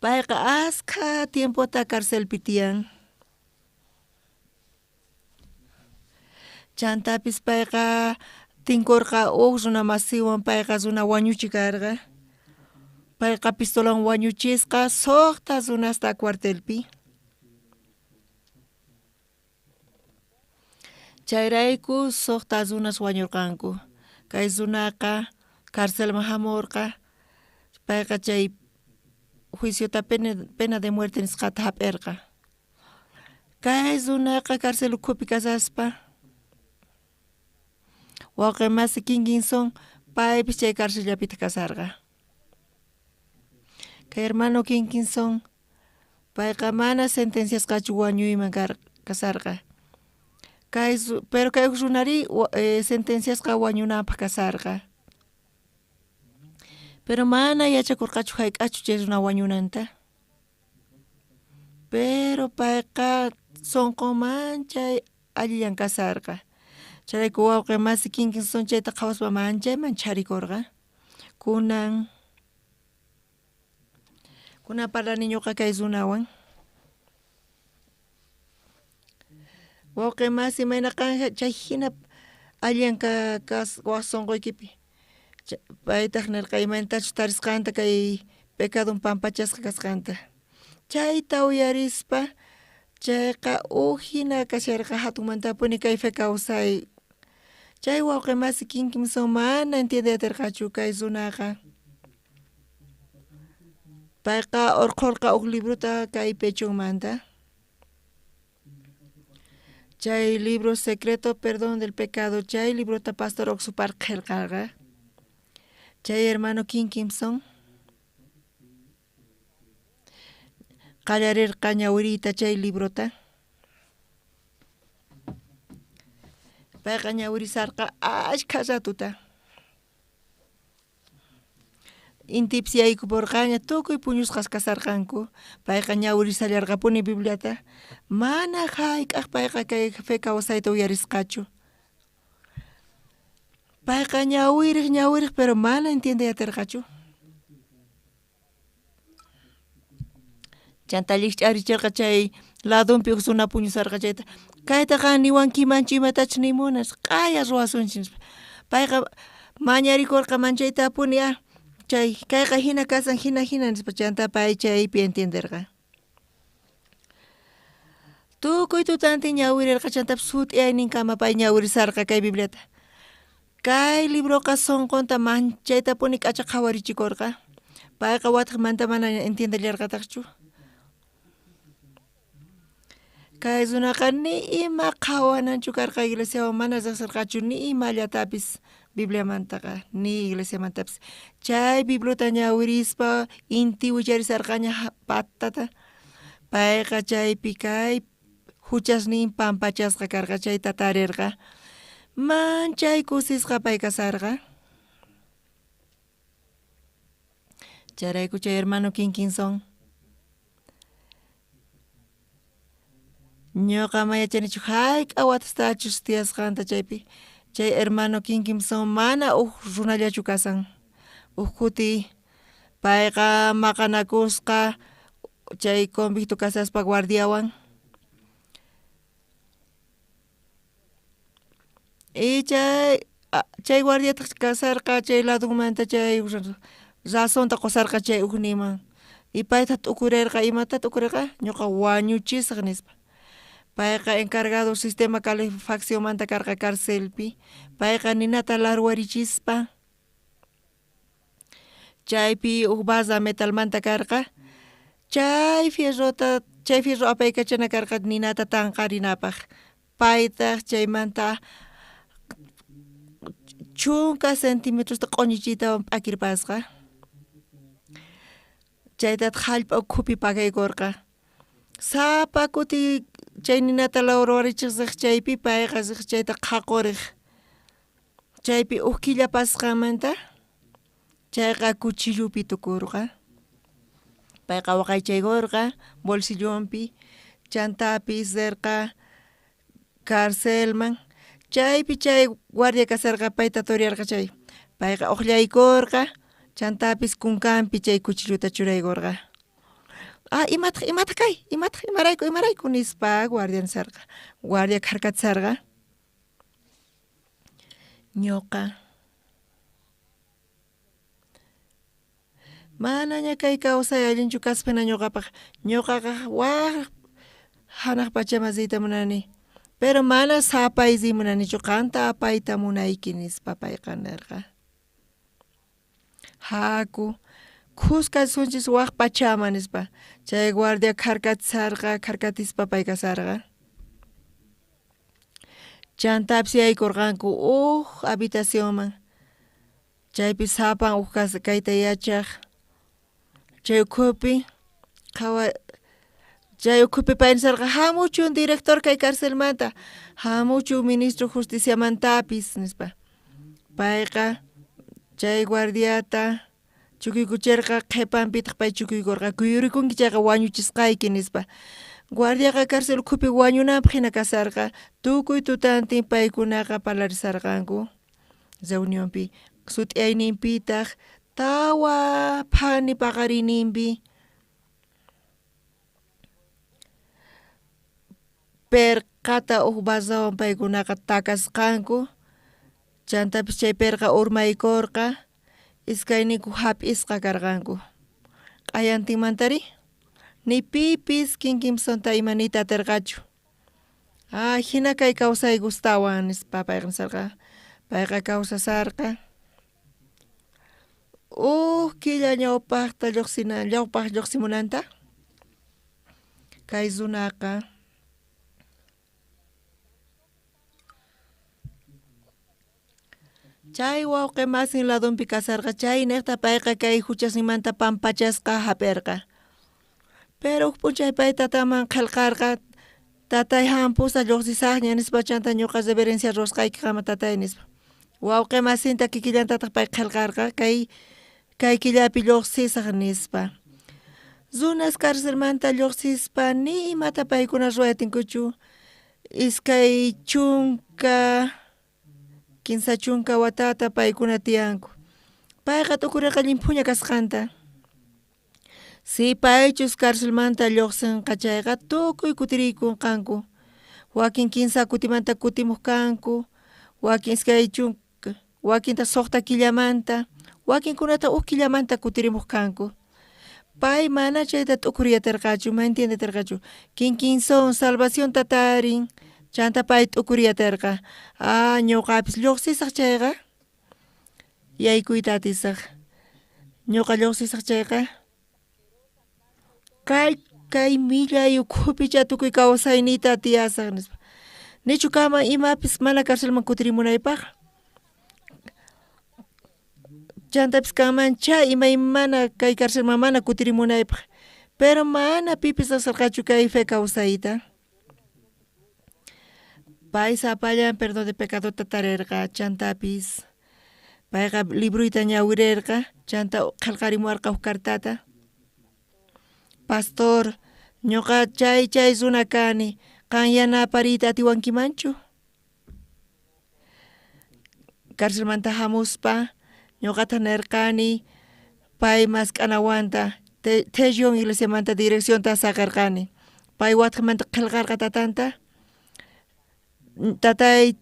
Payqa askha tiempota carcelpi tiyan. Chantapis payqa tinkurqa uj runa masiwan, payqa runa wañuchi karqa. Payqa pistolan wañuchisqa suqta runasta cuartelpi. Chayrayku suqta runas wañurqanku. Kay runaqa carcelman hamurqa, payqa chay juiciota pena de muerte nisqata hap'irqa. Kay runaqa carcel ukhupi kasaspa wawqi masi Kinkinson paypis chay carcellapitaq kasarqa. Kay hermano Kinkinson payqa mana sentenciasqachu wañuyman kasarqa. Pero kay uj runari sentenciasqa wañunanpaq kasarqa. Pero mana yachakurqachu hayk'aqchu chay runa wañunanta. Pero payqa sunqun manchay allillan kasarqa. Chayrayku wawqi masi Kinkinson chayta qhawaspa manchayman chharikurqa. Kunan parlani ñuqa kay runawan. Wawqi masi mayna qan chay hina allillan waj sunquykipi. Paytaq nirqa imaynatachus tarisqanta kay pecadon pampachasqa kasqanta. Chayta uyarispa chayqa uj hina kasharqa hatunmantapuni kay fe kawsay. Chay wawqi masi Kinkinson mana entiende atirqachu kay runaqa. Payqa urqhurqa uj librota kay pechonmanta. Chay libro Secreto Perdón del Pecado, chay librota Pastor Oxupar qhelqarqa. Chay hermano King Kimson qallarerqa ñawiriyta chay librota. Payqa ñawirisarqa ashkha ratuta. Intipis yaykuporqaña, tukuy puñusqas kasarqanku. Payqa ñawirisallarqapuni Bibliata. Mana jayk'aj payqa kay fe kawsayta uyarisqachu. Payqa ñawirej ñawirej, pero mana entiendey aterqachu. Chantá llijch'aricherqa chay ladonpi uj runa puñusarqa chayta. Kayta qan niwankimanchu imatachus nimunas, q'aya ruwasunchis nispa. Payqa mañarikorqa manchaytapuni ah, chay kayqa jina kasan jina jina nispa. Chantá pay chaypi entienderqa. Tukuy tutantin ñawirerqa, chantapis sut'iyayninkama pay ñawirisarqa kay Bibliata. Kay libroqa sonqonta manchaytapuni k'acha qhawarichikorqa. Payqa watejmanta mana entiendellarqatajchu. Kay runaqa ni ima qhawananchu karqa iglesiawan, mana rejserqachu ni imallatapis Bibliamantaqa, ni iglesiamantapis. Chay Bibliata ñawirispa inti wicharisarqaña patata. Payqa chaypi kay juchasnin pampachasqa karqa, chayta tarerqa. Manchay kusisqa pay kasarqa. Chayrayku chay hermano Kinkinson, ñoqa ma yachanichu jayk'a watastachus tiyasqanta chaypi. Chay hermano Kinkinson mana uj runallachu kasan. Uj kuti payqa maqanakusqa chay convicto kasaspa guardiawan. Y chay guardiataj kasarqa chay ladonmanta chay razonta qosarqa chay ujninman. Y paytaj t'ukurerqa, imata t'ukurerqa? Ñoqa wañuchisaj nispa. Payqa encargado sistema calefaccionmanta karqa carcelpi. Payqa ninata larwarichispa chaypi uj barra metalmanta karqa. Chay fierrota, chay fierro apaykachana karqa ninata tanqarinapaj. Paytaj chaymanta 10 centimetrosta q'oñichiytawan p'akirpasqa. Chaytataj jallp'a ukhupi pakaykorqa. Sapa kuti chay ninata lawrarichej rej chaypi payqa rej chayta qhaqorej. Chaypi uj killa pasqanmanta chayqa cuchillopi tukurqa. Payqa waqaychaykorqa bolsillonpi, chantapis rerqa carcelman. Chaypi chay guardia kasarqa payta torearqa chay. Payqa ojllaykorqa, chantapis kunkanpi chay cuchillota churaykorqa. Ah, imataq, imataq kay, imataq, imarayku, imarayku nispa guardia nisarqa. Guardia kharkatisarqa. Ñoqa manaña kay kawsay allinchu kaspina ñoqapaq. Ñoqaqa waj janaj pachaman riyta munani. Pero mana sapay riy munanichu, qanta apayta munayki nispa payqa nerqa. Haku, khuska risunchis waj pachaman nispa. Chay guardia kharkatisarqa, kharkatispa pay kasarqa. Chantapis yaykurqanku uj habitacionman. Chaypi sapan uj kayta yachaj. Chay ukhupi qhawa, chay ukhupi pay nisarqa, hamuchun director kay carcelmanta, hamuchun ministro justiciamantapis nispa. Payqa chay guardiata chukuykucherqa, qhepanpitaq pay chukuykorqa, kuyurikunki chayqa wañuchisqayki nispa. Guardiaqa cárcel ukhupi wañunanpaj hina kasarqa. Tukuy tutantin paykunaqa parlarisarqanku reunionpi. Sut'iyayninpitaq tawa phani paqariyninpi perqata uj barrawan paykunaqa takasqanku. Chantapis chay perqa urmaykorqa, iskayninku jap'isqa karqanku. Q'ayantinmantari ni pipis Kinkinsonta ima niyta aterqachu. Ah, jina kay kawsay gustawan nispa payqa nisarqa. Payqa kawsasarqa. Uj killa ñawpajta lluqsina, ñawpaj lluqsimunanta kay runaqa Chay wawqi masin ladonpi kasarqa chaynejta payqa kay juchasninmanta pampachasqa jap'erqa. Pero uj p'unchay pay tataman qhelqarqa, tatay jampusa lluqsisaqña nispa chanta ñuqa reverencia ruwasqayki qanman tatay nispa. Wawqi masinta kikillantataq pay qhelqarqa kay killapi lluqsisaq nispa. Runas carcelmanta lluqsispa ni imata paykuna ruwaytinkuchu 20 30 watata paykuna tiyanku. Payqa t'ukurerqa llimphuña kasqanta. Si paychus carcelmanta lluqsinqa chayqa tukuy kutiriykunqanku. Wakin 3 kutimanta kutimuq kanku, wakin 20, wakintaq 6 killamanta, wakinkunataq 1 killamanta kutirimuq kanku. Pay mana chayta t'ukuriyaterqachu, ma entiendeterqachu. Kinkin son salvacionta tarin, chanta pay t'ukuriyaterqa. Ah, ñuqapis lluqsisaq chayqa, yaykuyta atisaq. Ñuqa lluqsisaq chayqa, kay millay ukhupicha tukuy kawsayniyta tiyasaq nispa. Nichu kanman imapis mana carcelman kutirimunaypaq? Chantapis kanmancha imaymana kay carcelman mana kutirimunaypaq. Pero mana pipis asarqachu kay fe kawsayta. Pay sapallan perdón de pecadota tarerqa, chantapis payqa libruyta ñawirerqa, chanta qhelqarimuwarqa huk cartata. Pastor, ñuqa chay runa kani, qan yanapariyta atiwankimanchu? Carcelmanta hamuspa ñuqata nerqani pay mask'anawanta Tejon iglesiamanta direccionta saqerqani. Pay watqamanta qhelqarqa tatanta. Tatay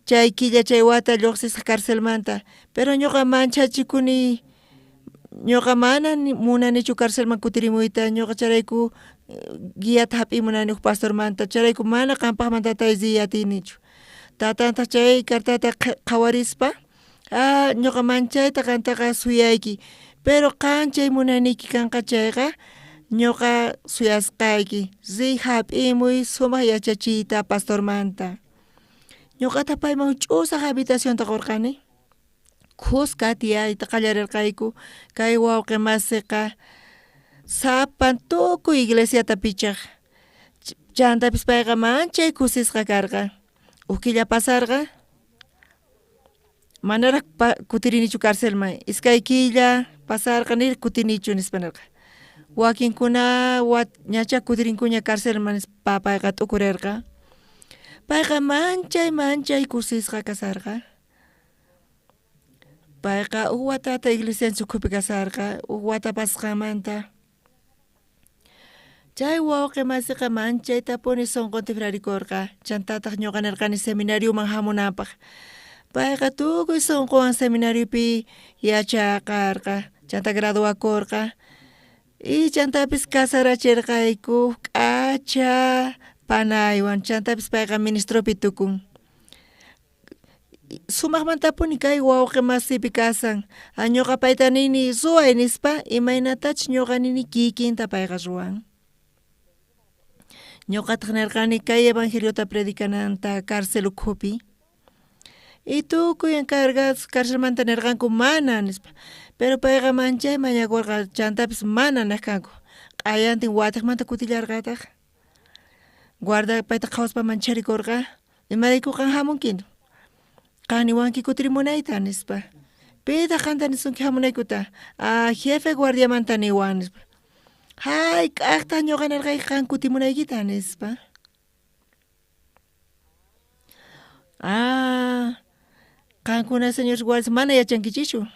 chay killa chay wata lluqsisqa carcelmanta, pero ñuqa manchachikuni, ñuqa mana munanichu carcelman kutirimuyta, ñuqa chayrayku guiata jap'iy munani huk pastormanta, chayrayku mana qampaqman tatay riy atinichu. Tatantaq chay cartata qhawarispa, ah, ñuqa manchayta qantaqa suyayki, pero qan chay munaniyki kanqa chayqa, ñuqa suyasqayki, riy jap'imuy sumaq yachachiyta pastormanta. Ñuqata payman ch'usaq habitacionta qurqani. Khuska tiyayta qallarerqayku, kay wawqi masiqa sapan tukuy iglesiata pichaq. Chantapis payqa manchay kusisqa karqa. Uj killa pasarqa, manaraq kutirinichu carcelman, 2 killa pasarqa nir kutinichu nispa nerqa. Wakinkuna ñacha kutirinkuña carcelman nispa payqa t'ukurerqa. Payqa manchay kusisqa kasarqa. Payqa uj watata iglesianchik ukhupi kasarqa, uj wata pasqanmanta. Chay wawqi masiqa manchaytapuni sunqun tifrarikurqa, chantataq ñuqa nirqani seminarioman hamunanpaq. Payqa tukuy sunquwan seminariopi yachaqarqa, chanta graduakurqa. Y chantapis casarachirqayku k'acha panaywan, chantapis payqa ministropi tukun. Sumaqmantapuni kay wawqi masipi kasan. Ñuqa payta nini ruway nispa, imaynatachus ñuqa nini kikinta payqa ruwan. Ñuqataq nirqani kay evangeliota predicananta cárcel ukhupi. Y tukuy encargados carcelmanta nirqanku mana nispa. Pero payqa manchay mañakurqa, chantapis mana nej kanku. Q'ayantin watiqmanta kutillarqataq. Guarda payta qhawaspa mancharikurqa. Imarayku qan hamunki? Qan niwanki kutirimunayta nispa. Pitaq qanta nisunki hamunaykuta? Ah, jefe guardiamanta niwan nispa. Hayk'aqtaq ñuqa nirqayki qan kutimunaykita nispa. Ah, qankuna señores guardias mana yachankichischu.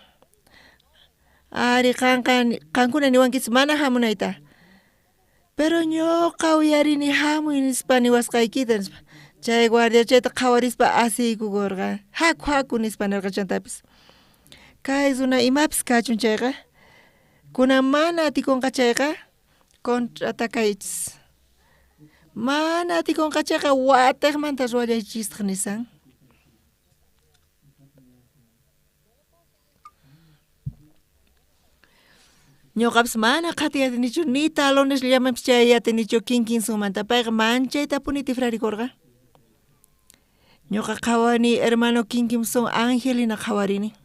Ari qankuna niwankichis mana hamunayta. Pero ñuqa uyarini hamuy nispa niwasqaykita nispa. Chay guardia chayta qhawarispa asiykukurqa. Haku haku nispa nirqa chantapis. Kay runa imapis kachun chayqa, kunan mana atikunqa chayqa, contraatacaychis. Mana atikunqa chayqa watiqmanta ruwallaychistaq nisan. Ñuqapis mana qhatiyatinichu ni talones llamanpis chayatinichu kinkin sunmanta. Payqa manchaytapuni tifrarikurqa. Ñoqa qhawani hermano Kinkimson ángel hina qhawarini.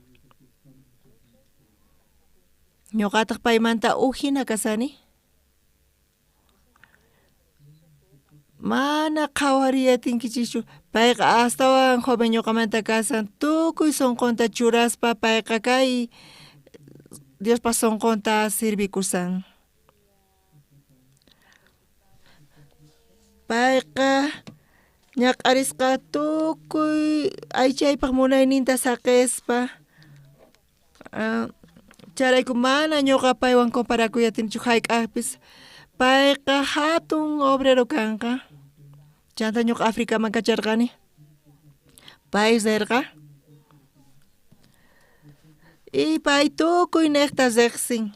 Ñoqataq paymanta uj hina kasani. Mana qhawariy atinkichischu. Payqa astawan joven ñoqamanta kasan tukuy sunqunta churaspa payqa kay Diospa sunqunta sirvikusan. Payqa ñak'arisqa tukuy aychaypaq munayninta saqispa chayrayku mana ñuqa paywan comparakuy atinichu jayk'aqpis. Payqa jatun obrero kanqa. Chanta ñuqa Africaman kacharqani. Pay rirqa. Y pay tukuy niqta riqsin.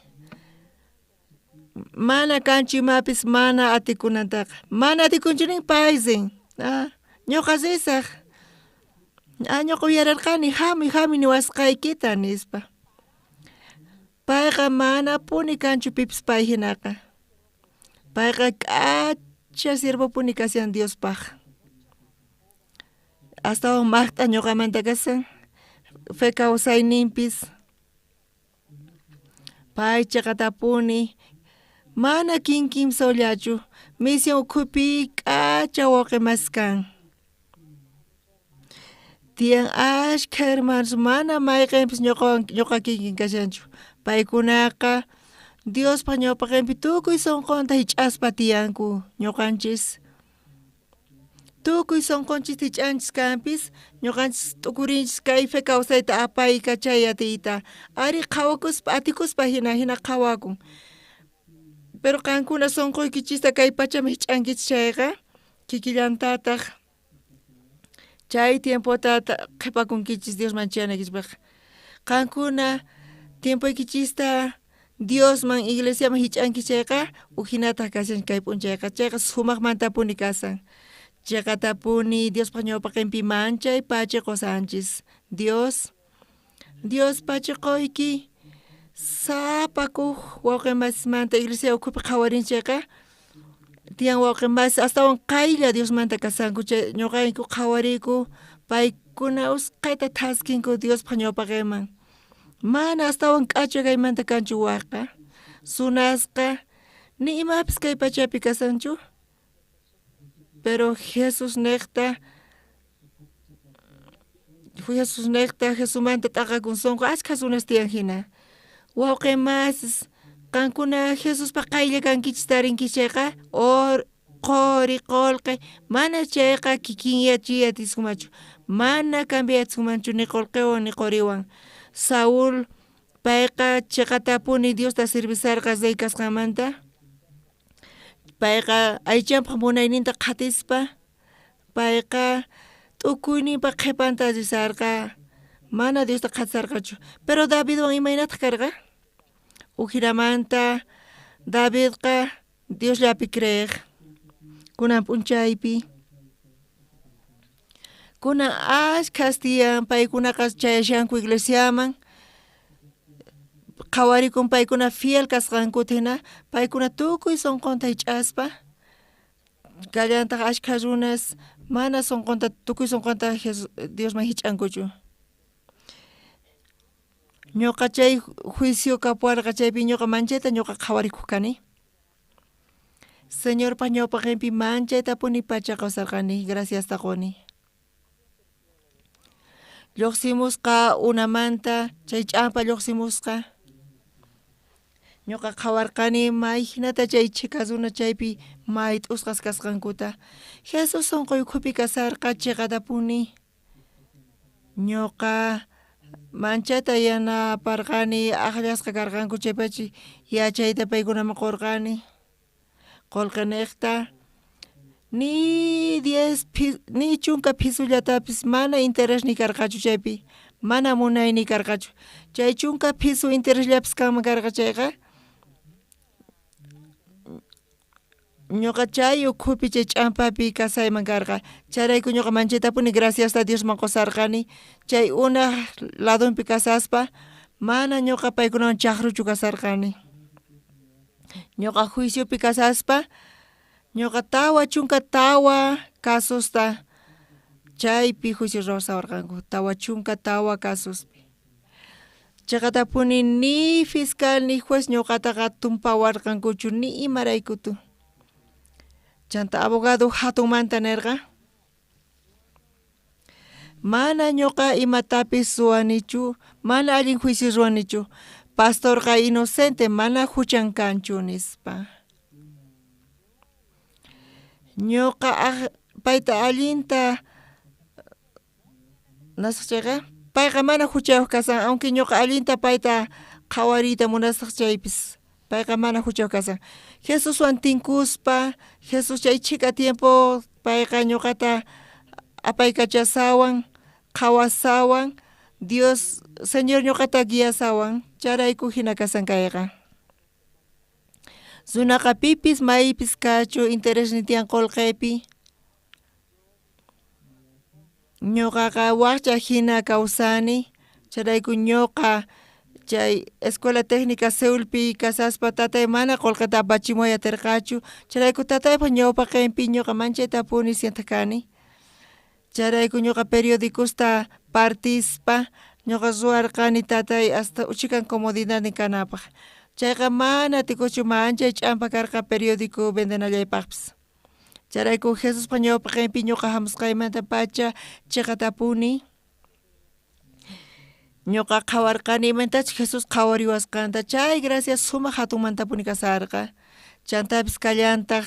Mana kanchu imapis mana atikunantaqa. Mana atikunchu nin pay rin. Ah, ñuqa risaq. Ah, ñuqa uyararqani hamuy hamuy niwasqaykita nispa. Payqa manapuni kanchu pipis pay hinaqa. Payqa k'acha siervopuni kashan Diospaq. Astawan maqt'a ñuqamanta kashan fe kawsayninpis. Pay chiqatapuni mana kinkimsollachu misión ukhupi k'acha wawqi masi kan. Tiyan ashkha hermanos mana mayqinpis ñuqawan ñuqa kikin kashanchu. Paykunaqa Diospa ñawpaqinpi tukuy sunqunta hich'aspa tiyanku ñuqanchis. Tukuy sunqunchista hich'anchis kanpis ñuqanchis t'ukurinchis kay fe kawsayta apaykachay atiyta. Ari qhawakuspa atikuspa hina hina qhawakun. Pero qankuna sunquykichista kay pachaman hich'ankichis chayqa kikillantataq chay tiempota qhipakunkichis Diosman chayanaykichikpaq. Qankuna tiempoykichista Diosman iglesiaman hich'ankichis chayqa ujinataq kashan kay p'unchayqa chayqa sumaqmantapuni kasan. Chiqatapuni Diospaq ñawpaqinpi manchay pachi qusanchis. Dios, Dios pachiquyki sapa kuj wawqi masismanta iglesia ukhupi qhawarin chayqa tiyan wawqi masis astawan qaylla Diosmanta kasanku chay ñuqayku qhawariyku paykuna usqhayta thaskinku Diospaq ñawpaqinman. Mana astawan k'acha kaymanta kanchu wajqa sunasqa ni imapis kay pachapi kasanchu. Pero Jesús niqta Jesús niqta Jesusmanta t'aqakun sunqu ashkha runas tiyan jina. Wawqi masis qankuna Jesuspa qaylla kankichis tarinkichis chayqa quri qullqi mana chayqa kikinyachiy atiskumanchu mana cambiachisunmanchu ni qullqiwan ni quriwan. Saúl payqa chiqatapuni Diosta sirvisarqa rey kasqanmanta. Payqa aychanpaq munayninta qhatispa payqa t'ukuyninpaq qhipanta risarqa mana Diosta qhatisarqachu. Pero Davidwan imaynataq karqa? Ujinamanta Davidqa Diosllapi creeq kunan p'unchaypi. Kunan ashkhas tiyan paykunaqa chayashanku iglesiaman qhawarikun paykuna fiel kasqankuta hina paykuna tukuy sunqunta hich'aspa kallantaq ashkha runas mana sunqunta tukuy sunqunta Diosman hich'ankuchu. Ñuqa chay juicio kapuwarqa chaypi ñuqa manchayta ñuqa qhawarikuq kani. Señorpa ñawpaqinpi manchaytapuni pacha kawsarqani graciasta quni. Lluqsimusqa unamanta chay ch'ampa lluqsimusqa. Ñuqa qhawarqani may hinata chay chhika runa chaypi mayt'usqas kasqankuta. Jesús sunquy ukhupi kasarqa chiqatapuni. Ñuqa manchata yanaparqani aqllasqa karqanku chaypacha yachayta paykunaman qurqani. Qullqiniqta ni diez ni chunka phisullatapis mana interesniy karqachu chaypi mana munayniy karqachu. Chay chunka phisu interesllapis kanman karqa chayqa ñuqa chay ukhupi chay ch'ampapi kasayman karqa. Chayrayku ñuqa manchaytapuni graciasta Diosman qusarqani chay unaj ladonpi kasaspa mana ñuqa paykunawan chaqruchu kasarqani. Ñuqa juiciopi kasaspa ñuqa 44 casosta Chaypi juicio ruwasawarqanku 44 casospi. Cheqatapuni ni fiscal ni juez ñuqataqa tumpawarqankuchu ni imaraykutu. Chanta abogado hatunmanta nerqa: Mana ñuqa imatapis ruwanichu, mana allin juicio ruwanichu, pastorqa inocente, mana huchan kanchu, nispa. Ñuqa payta allinta nasaq chayqa, payqa mana huchayuq kasan, aunque ñuqa allinta payta qhawariyta munasaq chaypis, payqa mana huchayuq kasan. Jesuswan tinkuspa, Jesús chay chhika tiempo payqa ñuqata apaykachasawan, qhawasawan, Dios, Señor ñuqata guiasawan, chayrayku hina kasan kayqa. Runaqa pipis maypis kachu interesnin tiyan qullqipi. Ñuqaqa waqcha hina kawsani, chayrayku ñuqa chay Escuela Técnica Seulpi kasaspa tatay mana qullqita apachimuy atirqachu, chayrayku tataypaq ñawpaqinpi ñuqa manchaytapuni sientaq kani. Chayrayku ñuqa periodicosta partispa ñuqa ruwarqani tatay hasta uchikan comodidadnin kanapaq. Chayqa mana atikuchu manchay ch'ampa karqa periódico vendenallaypaqpis. Chayrayku Jesuspa ñawpaqinpi ñuqa hamusqaymantapacha chiqatapuni ñuqa qhawarqani imaynatachus Jesús qhawariwasqanta, chay gracias sumaq hatunmantapuni kasarqa. Chantapis kallantaq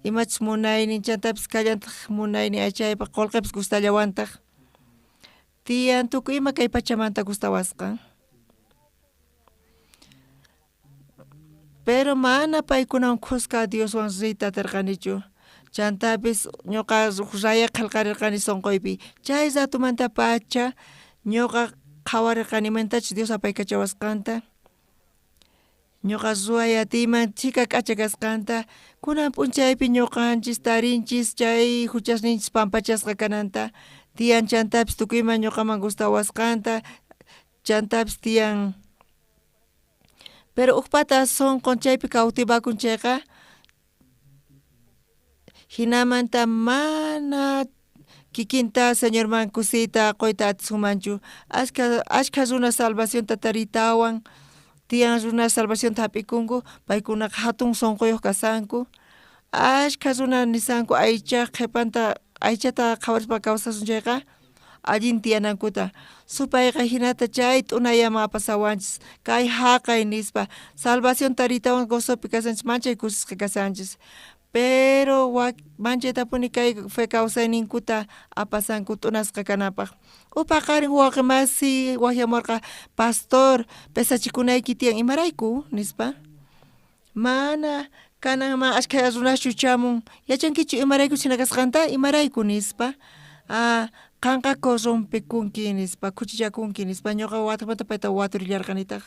imachus munaynin, chantapis kallantaq munaynin aychaypaq, qullqipis gustallawantaq. Tiyan tukuy ima kay pachamanta gustawasqan. Pero mana paykunawan khuska Dioswan riyta atirqanichu. Chantapis ñuqa uj raya qhelqarirqani sunquypi. Chay ratomantapacha ñuqa qhawarirqani imaynatachus Dios apaykachawasqanta. Ñuqa ruway atiyman chhika k'acha kasqanta. Kunan p'unchaypi ñuqanchis tarinchis chay huchasninchis pampachasqa kananta. Tiyan chantapis tukuy ima ñuqaman gustawasqanta. Chantapis tiyan. Pero ujpata sunqun chaypi cautivakun chayqa, jinamanta mana kikinta Señorman kusiyta quyta atisunmanchu. Ashkha runa salvacionta taritawan, tiyan runa salvacionta jap'ikunku, paykunaqa hatun sunquyuq kasanku. Ashkha runa nisanku aychaj qhipanta aychata qhawarispa kawsasun chayqa, allin tiyanankuta. Supayqa hinata chay t'unayaman apasawanchis, kay haqay nispa. Salvación taritawan gozopi kasanchis, manchay kusisqa kasanchis. Pero manchaytapuni kay fe kawsayninkuta apasanku t'unasqa kanapaq. Uj paqarin wawqi masi wajyamurqa, pastor, pesachikunayki tiyan, imarayku, nispa. Mana kananman ashkha runaschu chamun, yachankichu imarayku chhina kasqanta, imarayku, nispa. Ah, qanqa corrompekunki, nispa, khuchichakunki, nispa. Ñuqa watejmanta payta waturillarqanitaq.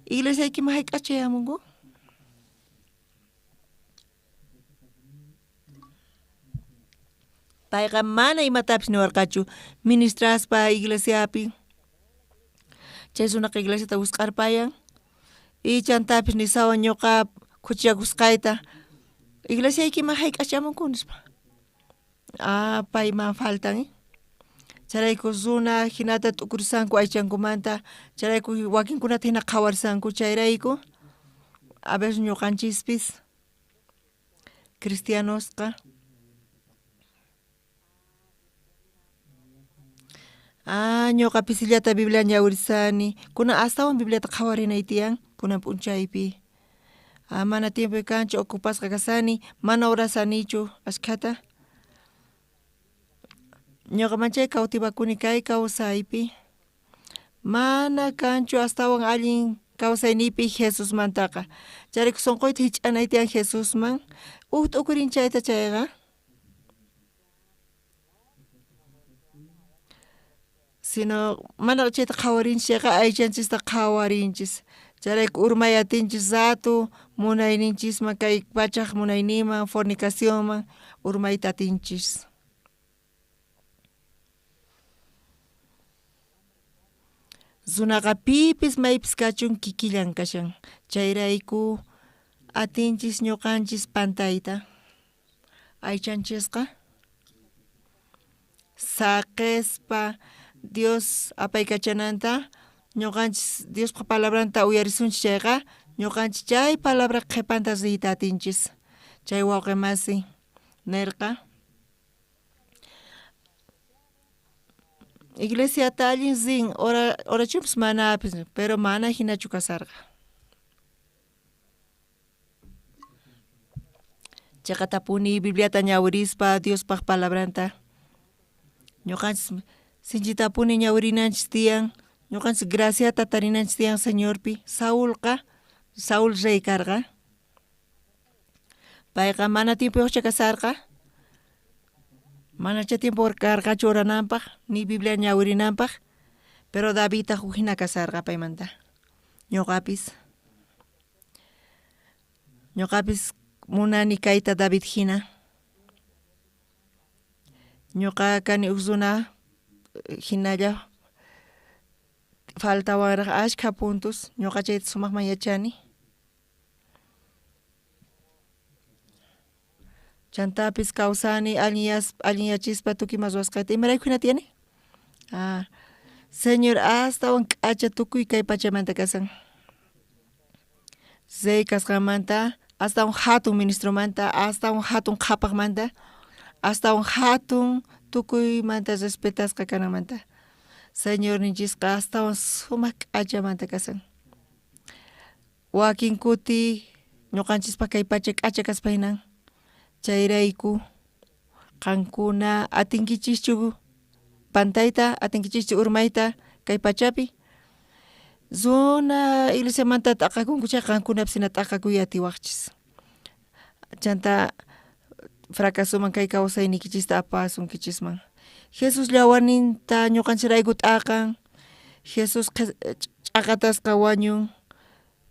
Iglesiaykiman hayk'aq chayamunku? Payqa mana imatapis niwarqachu ministraspa iglesiapi. Chay runaqa iglesiata wisq'arpayan. Y chantapis nisawan ñuqa khuchichakusqayta, iglesiaykiman hayk'aq chamunku, nispa. Ah, payman faltan, eh. Chayrayku runa hinata t'ukurisanku aychankumanta, chayrayku wakinkunata hina qhawarisanku, chayrayku a veces ñuqanchispis cristianosqa ah, ñuqa pisillata Biblia ñawirisani, kunan astawan Bibliata qhawarinay tiyan kunan p'unchaypi. Ah, mana tiempoy kanchu, ocupasqa kasani, mana orasanichu ashkhata. Ñuqa manchay cautivakuni kay kawsaypi. Mana kanchu astawan allin kawsayniypi Jesusmantaqa. Chayrayku sunquyta hich'anay tiyan Jesusman. Uj t'ukurin chayta chayqa. Sino mana chayta qhawarinchis chayqa aychanchista qhawarinchis. Chayrayku urmay atinchis rato munayninchisman, kay pachaj munayninman, fornicacionman urmayta atinchis. Runaqa pipis maypis kachun kikillan kashan. Chayrayku atinchis ñuqanchis pantayta. Aychanchisqa Saqespa Dios apaykachananta ñoqanchis Diospaj palabranta uyarisunchis chayqa ñoqanchis chay palabra qhepanta riyta atinchis. Chay wawqi masi nerqa iglesiata allin rin orachunpis manapis pero mana jinachu kasarqa. Cheqatapuni Bibliata ñawirispa Diospaj palabranta ñoqanchis sinchitapuni ñawirinanchis tiyan ñoqanchis graciata tarinanchis tiyan Señorpi. Saulqa Saúl rey karqa payqa mana tiempoyuqcha kasarqa manacha tiempo karqachu orananpaj ni Biblia ñawirinanpaj pero Davidtaj huk kasarqa paymanta. Ñoqapis munani kayta David hina. Ñoqa kani huk runa hinalla faltawanraj ashkha puntos ñoqa chayta sumaqman yachani. Chantapis kawsani allinyachispa tukuy ima ruwasqayta imarayku hina tiyani? Ah, Señor astawan k'acha tukuy kay pachamanta kasan. Rey kasqanmanta astawan hatun ministromanta astawan hatun qhapaqmanta astawan hatun tukuymanta respetasqa kananmanta. Señorninchisqa astawan sumaq k'achamanta kasan. Wakin kuti ñuqanchispaq kay pacha k'acha kaspa hinan chayrayku qankuna atinkichischu pantayta atinkichischu urmayta kay pachapi runa iglesiamanta t'aqakunku chayqa qankunapis hina t'aqakuy atiwaqchis. Chanta fracasoman kay kawsayniykichista apasunkichisman. Jesus llawarninta ñuqanchikrayku t'aqan Jesus ch'aqatasqa wañun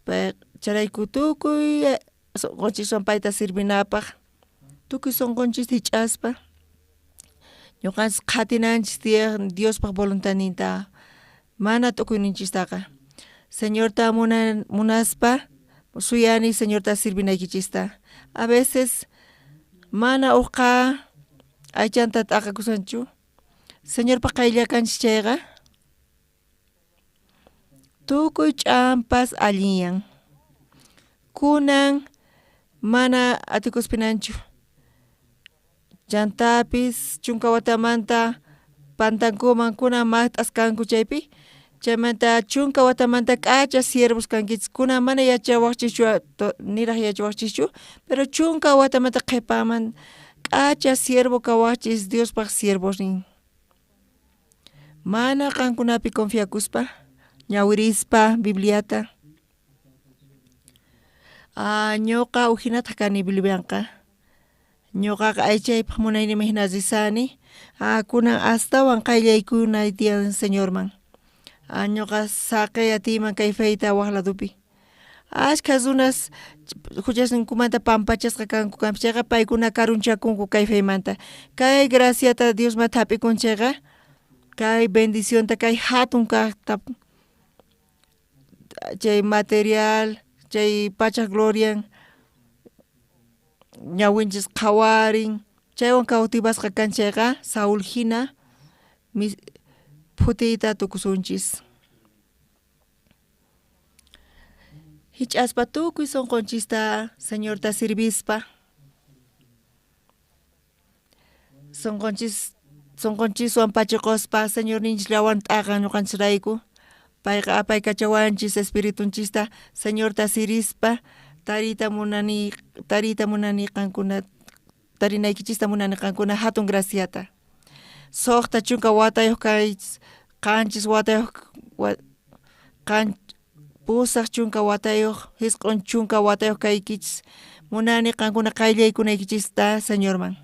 pay chayrayku tukuy sunqunchiswan payta sirvinapaj tukuy sunqunchista hich'aspa ñuqanchis qhatinanchis tiyan Diospaj voluntadninta mana t'ukuyninchistaqa. Señorta munaspa suyani Señorta sirvinaykichista. A veces mana uqqa aychanta t'aqakusanchu Señorpaj qaylla kanchis chayqa tukuy ch'ampas allinyan. Kunan mana atikuspinanchu chantapis chunka watamanta pantankuman kunan maqt'as kanku chaypi chaymanta chunka watamanta k'acha siervos kankichis kunan mana yachawaqchischu niraj yachawaqchischu pero chunka watamanta qhipaman k'acha siervo kawaqchis Diospaj siervosnin. Mana qankunapi confiakuspa ñawirispa Bibliata. Ah, ñuqa ujinataq kani Biblianqa ñuqaqa aychaypaq munayniyman hina risani ah, kunan astawan qayllaykunay tiyan Señorman. Ah, ñuqa saqey atiyman kay feyta waq ladopi. Ashkha runas huchasninkumanta pampachasqa kanku kanpis chayqa paykuna karunchakunku kay feymanta. Kay graciata Diosmanta hap'ikun chayqa kay bendicionta kay hatun kaqta chay material chay pachaj glorian ñawinchis qhawarin chaywan cautivasqa kan chayqa Saúl hina phutiyta tukusunchis. Hich'aspa tukuy sunqunchista Señorta sirvispa sunqunchiswan pachiquspa Señorninchis llawan t'aqan ñuqanchisrayku payqa apaykachawanchis espiritunchista Señorta sirispa tariyta munani qankuna tarinaykichista munani qankuna hatun graciata. 60 watayuq kaychis 7 watayuq 80 watayuq 90 watayuq kaykichis munani qankuna qayllaykunaykichista Señorman.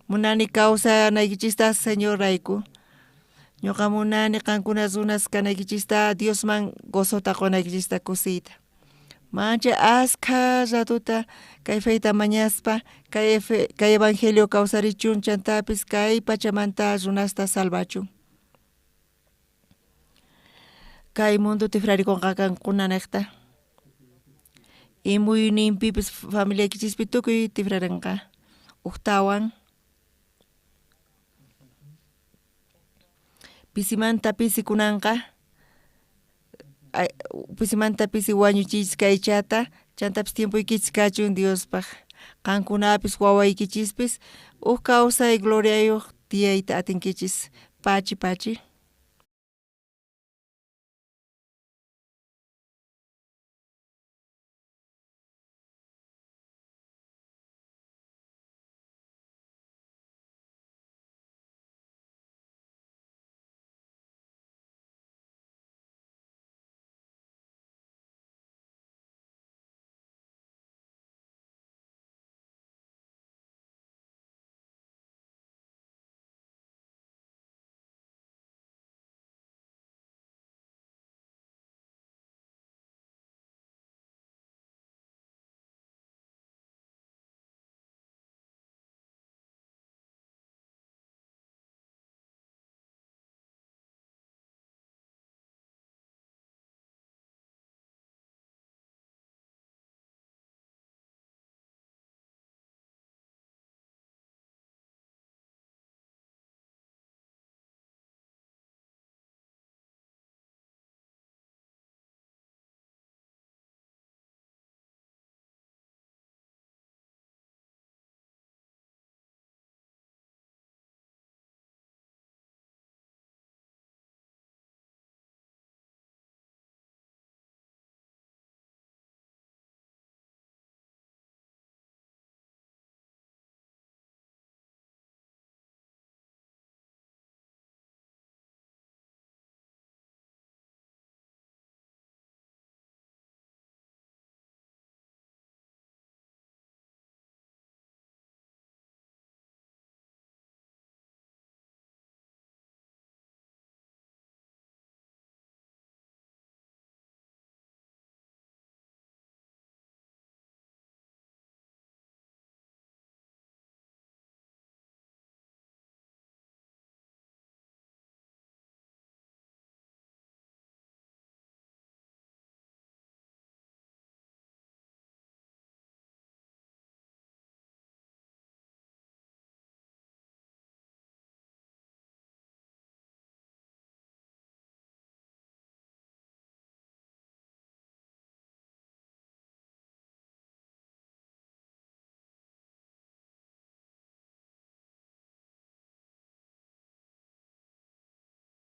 Munani kawsanaykichista Señorrayku. Ñuqa munani qankuna runas kanaykichista Diosman gozota qunaykichista kusiyta. Mancha askha ratuta kay feyta mañaspa kay evangelio kawsarichun chantapis kay pachamanta runasta salvachun. Kay mundo tifrarikunqa kankunanejta. Imuyninpipis familiaykichispi tukuy tifrarinqa. Ujtawan. Pisimanta pisi kunanqa pisimanta pisi wañuchiychis kay aychata, chantapis tiempoykichis kachun Diospaj. Qankunapis wawaykichispis uj kawsay gloriayoj tiyayta atinkichis. Pachi pachi.